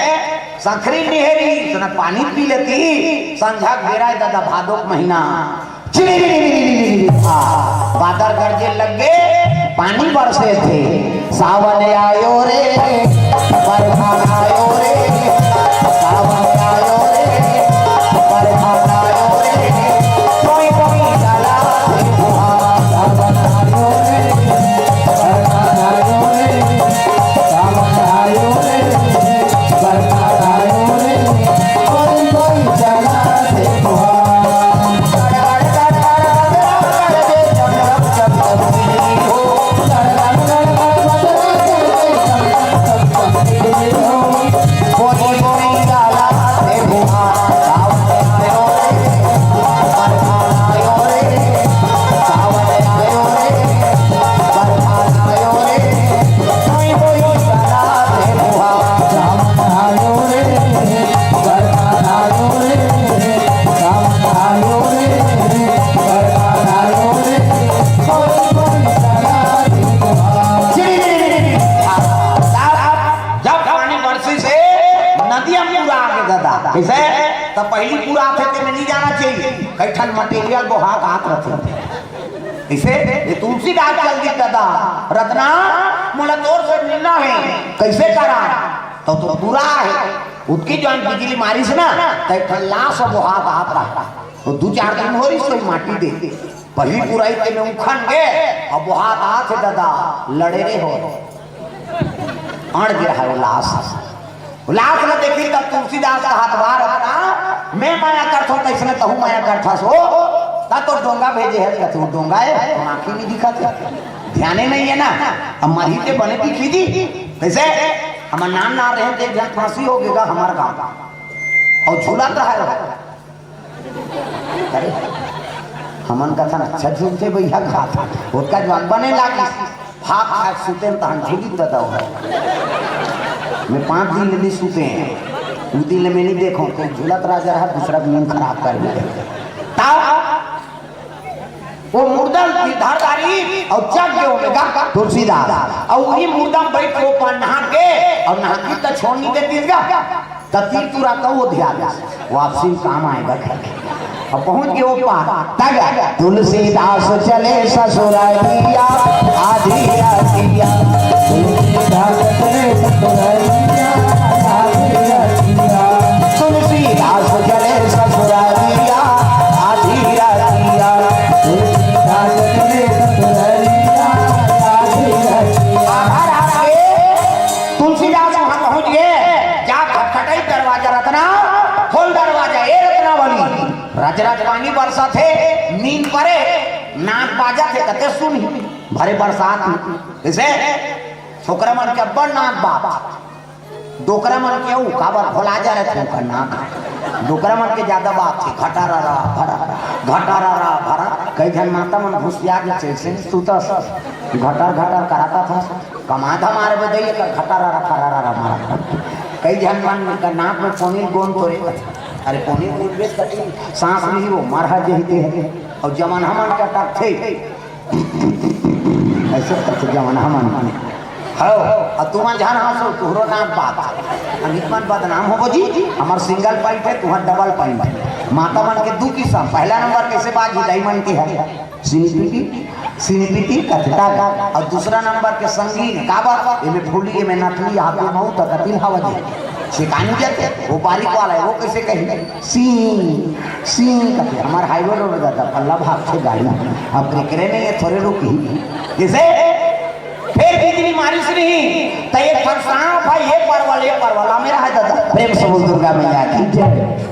संखरी निहेरी, इतना पानी पी लेती, संझा के बेरा ए दादा, भादो के महीना, चिली, आ, बादर गरजे लग गे, पानी बरसे थे। सावन आयो रे, बरखा आयो रे, सावन आयो रे, बरखा आयो रे, कोई कोई चला रे फुहार। सावन आयो रे, बरखा आयो रे, सावन आयो रे, बरखा आयो रे, कोई कोई चला रे फुहार। कई ठन मटेरियल बोहा के आत रथे। इसे ये तुलसीदास चल दी दादा, "रतना, मोला तोर से मिलना हे।" "कइसे करा?" "तो तो बुरा हे।" उतकी जउन बिजली मारिस ना, त एक ठन लास बोहा के आत रहा। वो दू चार दिन हो रहिस, वही माटी दे। पहिली पुरई के में उखन गे, अब बोहा के आत हे दादा, लड़े रे हो। अड़ गे रहा वो लास। वो लास ल देखिस तब तुलसीदास कहत हे, "वाह रतना, मैं मया करथों, तइसने तहूँ मया करथस हो।" "त तो डोंगा भेजे हे," कथे, "वो डोंगा हे, तो आँखी नइ दिखत हे, ध्याने नइ हे ना। अब मरही ते बने दिखही जी।" कइसे? हमर नान नान रहे, त एक झन फांसी हो गे गा हमर गाँव, अउ झूलत रहा हे। अरे, हमन कथन, "अच्छा झूलथे भैया," खात। ओतका जवान बने लागिस। भाग खाए सुते तहन झूली त दो। मैं पाँच दिन ले नइ सुते हे। उ दिन ले मैं नइ देखों, कोई झूलत राजा रहा, दूसरा के नींद खराब कर दे। तब वो मुर्दा गिरधारदारी अउ चक गे ओमे गा तुलसीदास। अउ वही मुर्दा में बैठ के वो पान नहा के, अउ नहा के त छोड़ नइ देतिस गा। त तीर तुरा तो वो ध्यान वापसी में काम आएगा। अब पहुंच गए वो पार। तग तुलसीदास चले ससुरालिया, आधी रातिया। तुलसीदास चले ससुरालिया, आधी रातिया। तुलसीदास चले ससुरालिया, आधी रातिया। तुलसीदास चले ससुरालिया, आधी रातिया। आधा रात के तुलसीदास वहां पहुंच गए। जा खटखटाई दरवाजा, "रतना, खोल दरवाजा, ए रतनावली।" रज रज पानी बरसत हे, नींद परे, नाक बाजत हे, कथे सुनही, भरे बरसात में। कइसे? छोकरा मन के अब्बड़ नाक बात। डोकरा मन के अउ काबर भोला जा रहे थे ओकर नाक। डोकरा मन के ज्यादा बात हे, घटारा रा, भरा, घटारा रा, भरा। कई झन माता मन घुसिया के चइसे सुतस, घटर घटर कराता था। कमा धमारे बदई कर घटारा रा, फरारा रा मारा। कई झन मन के नाक में पोनी गोंद तोरे। अरे पोनी गोंद बेच कटी, सांस नहीं वो मरहा जही दे हे। अउ जमन हमन के अटक थे। अइसे करके जमन हमन। हव, अउ तुमन झन हंसो, तुहरो नाक बात। अमित मन बदनाम होबो जी, हमर सिंगल पॉइंट हे, तुहर डबल पॉइंट हे। माता मन के दू किसम, पहला नंबर कइसे बात हिदाई मन के हे। सिनिपिटी, सिनिपिटी कथता गा। अउ दूसरा नंबर के संगीन, काबर? एमे फूली, एमे नथली, हाथे मऊ त कतिल हवा दे। सिकानी जाते, वो बारीक वाला हे, वो कइसे कही? सी, सी कथे, हमर हाईवे रोड जाता, पल्ला भागथे गाड़ी। अब ब्रेकरे नइ हे, थोरे रुकी। कइसे? फेर बिजली मारिस नहीं, त एक ठन सांप हे, ये परवल, ये परवल, आ मेरा हे दादा। प्रेम से बोल दुर्गा मैया की जय।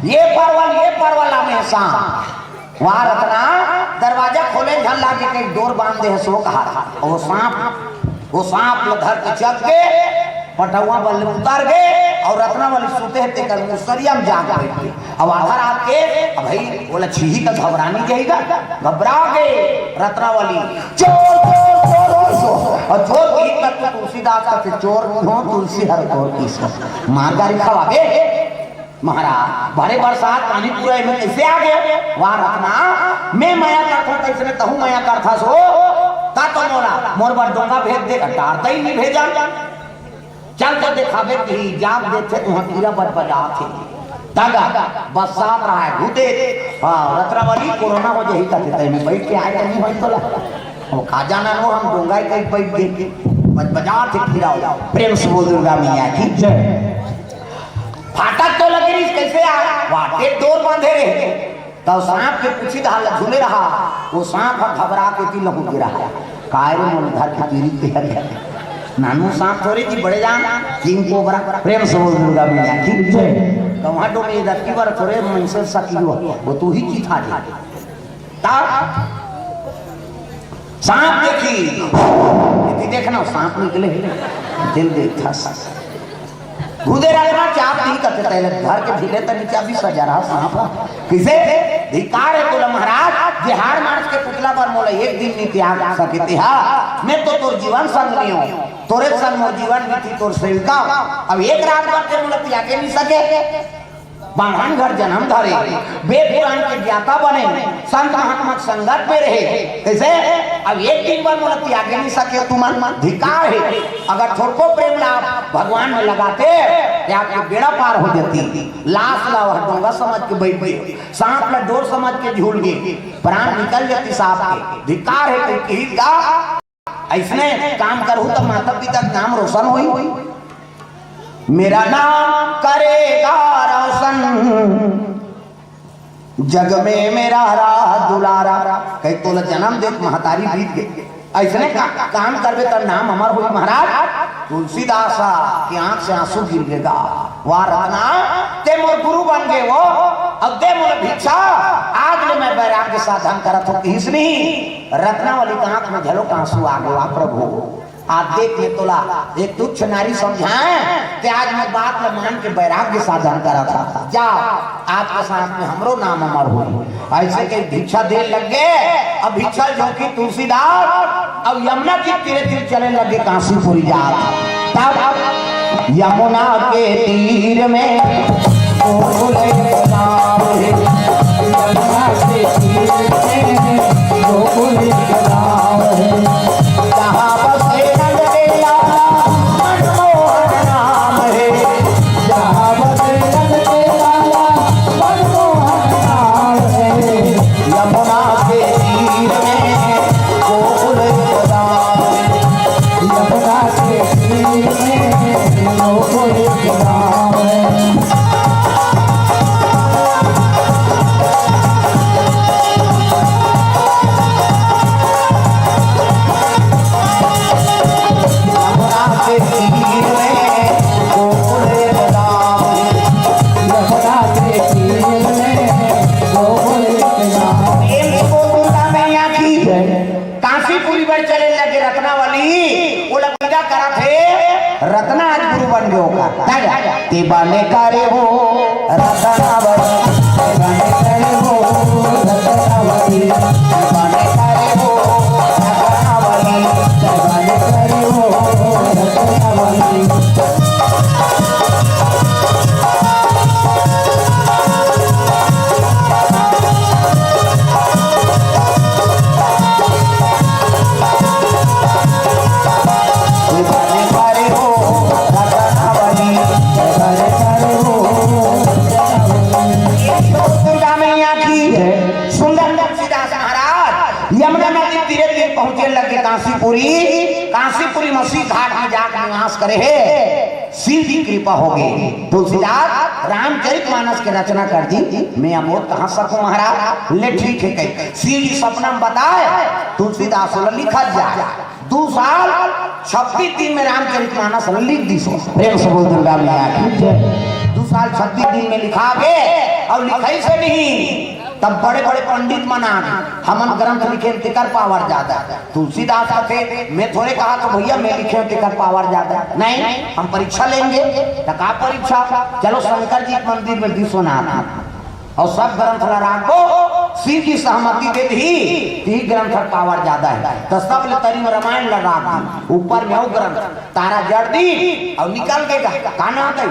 ये परवल, ये परवल, आ में सांप। वाह रतना, दरवाजा खोले झन लागे, कहीं डोर बांध दे हे सो कहा। वो सांप, वो सांप ल धर के चक गे, पटउवा बल्ले उतर गे, अउ रतनावली सुते हे तेकर मुसरिया में जाग बैठ गे। अब आधा रात के, अब भाई बोला छीही त घबरानी जाही गा, घबरा गे रतनावली, "चोर, चोर, चोर, चोर।" अउ चोर कही तब तो तुलसीदास कथे, "चोर नइ हों, तुलसी हर तोर किसम।" मार गारी खवा गे। महाराज, भरे बरसात पानी पूरा एमे कइसे आ गे? वाह रतना, मैं मया करथों तइसने तहूँ मया करथस हो। का तो मोला, मोर बर डोंगा भेज दे, डारता ही नइ भेजा। चल तो देखाबे कि जाग देथे, तुहां कीरा बजबजात हे। तगा, बरसात रहा हे, घुदे। हाँ, रतनावली कोरोना हो जाही कथे, तइमे बैठ के आए त नइ होई तोला। वो का जाना नो, हम डोंगा ही कहीं बैठ गे। बजबजात हे कीरा हो। प्रेम से बोल दुर्गा मैया की जय। फाटक तो लगे रहिस, कइसे आ? वाटे डोर बांधे रहे। तब सांप के पूछी धार ल झूले रहा, वो सांप ह घबरा के ती लहुट गे रहा। काय रे मोला धर के तीरी के हरे? नानू सांप थोरे जी, बड़े जान, किंग कोबरा। प्रेम से बोल दुर्गा मैया की जय। तो वहां डोमे रखी बर थोरे मनसे सकी हो, वो तू ही की था जी। ता सांप देखी, यदि देखना सांप निकले, दिल देखता सांप। घुदे रखना चाप नहीं करते, पहले घर के भीले तक नीचे अभी सजा रहा सांप। किसे? धिक्कार हे तोला महाराज, जे हाड़ मांस के पुतला बर मोला एक दिन नइ त्याग सके तेहा। मैं तो तोर जीवन संग नइ हों, तोरे संग मोर जीवन बीती तोर सेविका। अब एक रात बर ते मोला त्यागे नइ सके। बाढ़न घर जन्म धरे, वेद पुराण के ज्ञाता बने, संत महात्मा के संगत में रहे। कइसे? अब एक दिन बर मोला त्यागे नइ सके तुमन, धिक्कार हे। अगर थोरको प्रेम ला आप भगवान में लगाते, त आपके बेड़ा पार हो जाती। लाश ला वह डोंगा समझ के बइठ गे, सांप ला डोर समझ के झूल गे, प्राण निकल जाती सांप के। धिक्कार हे, कहीं किहिस गा। अइसने काम करहू त माता पिता के नाम रोशन होई। मेरा नाम करेगा रोशन, जग में मेरा रहा दुलारा। कहीं तोला जन्म दे महतारी बीत गई, अइसने का, काम करबे त नाम अमर होई महाराज। तुलसीदास के आंख से आंसू गिर गे गा। वाह रत्ना, ते मोर गुरु बन गे हो, अब दे मोला भिक्षा। आज ले मैं वैराग्य साधन करत हो, किहिस नहीं। रत्नावली के आंख में घलो आंसू आ गे, वाह प्रभु। आज देख ले तोला एक तुच्छ नारी समझाए, ते आज मैं बात ल मान के वैराग्य साधन करत हंव। जा, आपके साथ में हमरो नाम अमर होई। अइसे कहि भिक्षा दे लग गे। अब भिक्षा झोंकी तुलसीदास, अब यमुना के तीरे तीर चले लगे कांसीपुरी जात। तब यमुना के तीर में गोकुल एक गाँव है। यमुना के तीर में गोकुल एक गाँव है। जहाँ बसे नंद के लाला मनमोहन नाम है। जहाँ बसे नंद के लाला मनमोहन नाम है। यमुना के तीर में गोकुल एक गाँव है। यमुना के तीर में गोकुल एक गाँव है। यमुना के तीर में गोकुल एक गाँव है। यमुना के तीर में गोकुल एक गाँव है। प्रेम से बोल दुर्गा मैया की जय। कांसीपुरी बर चले लगे रत्नावली, ओला विदा करत हे। रत्ना आज गुरु बन गे ओकर। जा, जा। ते बने करे हो रत्नावली, ते बने करे हो रत्नावली, ते बने करे हो रत्नावली, ते बने करे हो रत्नावली। दुर्गा मैया की सुंदर तुलसीदास महाराज यमुना नदी तीरे तीर पहुंचे लगे कांसीपुरी। कांसीपुरी मसी घाट में जाकर निवास करे हे। शिव जी कृपा हो गे। तुलसीदास रामचरित मानस के रचना कर दी। मैं अमोद कहाँ सकूं महाराज? ले ठीक है कही। शिव जी सपना में बताए, तुलसीदास ओला लिखत जा। दू साल छब्बीस दिन में रामचरित मानस लिख दिस। प्रेम से बोल दुर्गा मैया की जय। दू साल छब्बीस दिन में लिखा गे अउ लिखाइस नहीं, तब बड़े बड़े पंडित मन आ गे, हमन ग्रंथ लिखे तेकर पावर ज्यादा। तुलसीदास कथे, मैं थोड़े कहा तो भैया मैं लिखे तेकर पावर ज्यादा। नहीं, हम परीक्षा लेंगे। त का परीक्षा? चलो शंकर जी के मंदिर में विश्वनाथ अउ सब ग्रंथ ला राखबो, शिव जी सहमति दे दिही, त ही ग्रंथ के पावर ज्यादा हे। त सब ले तरी में रामायण ला राख दी, ऊपर में अउ ग्रंथ, तारा जड़ दी अउ निकल गे गा। का नाम हे?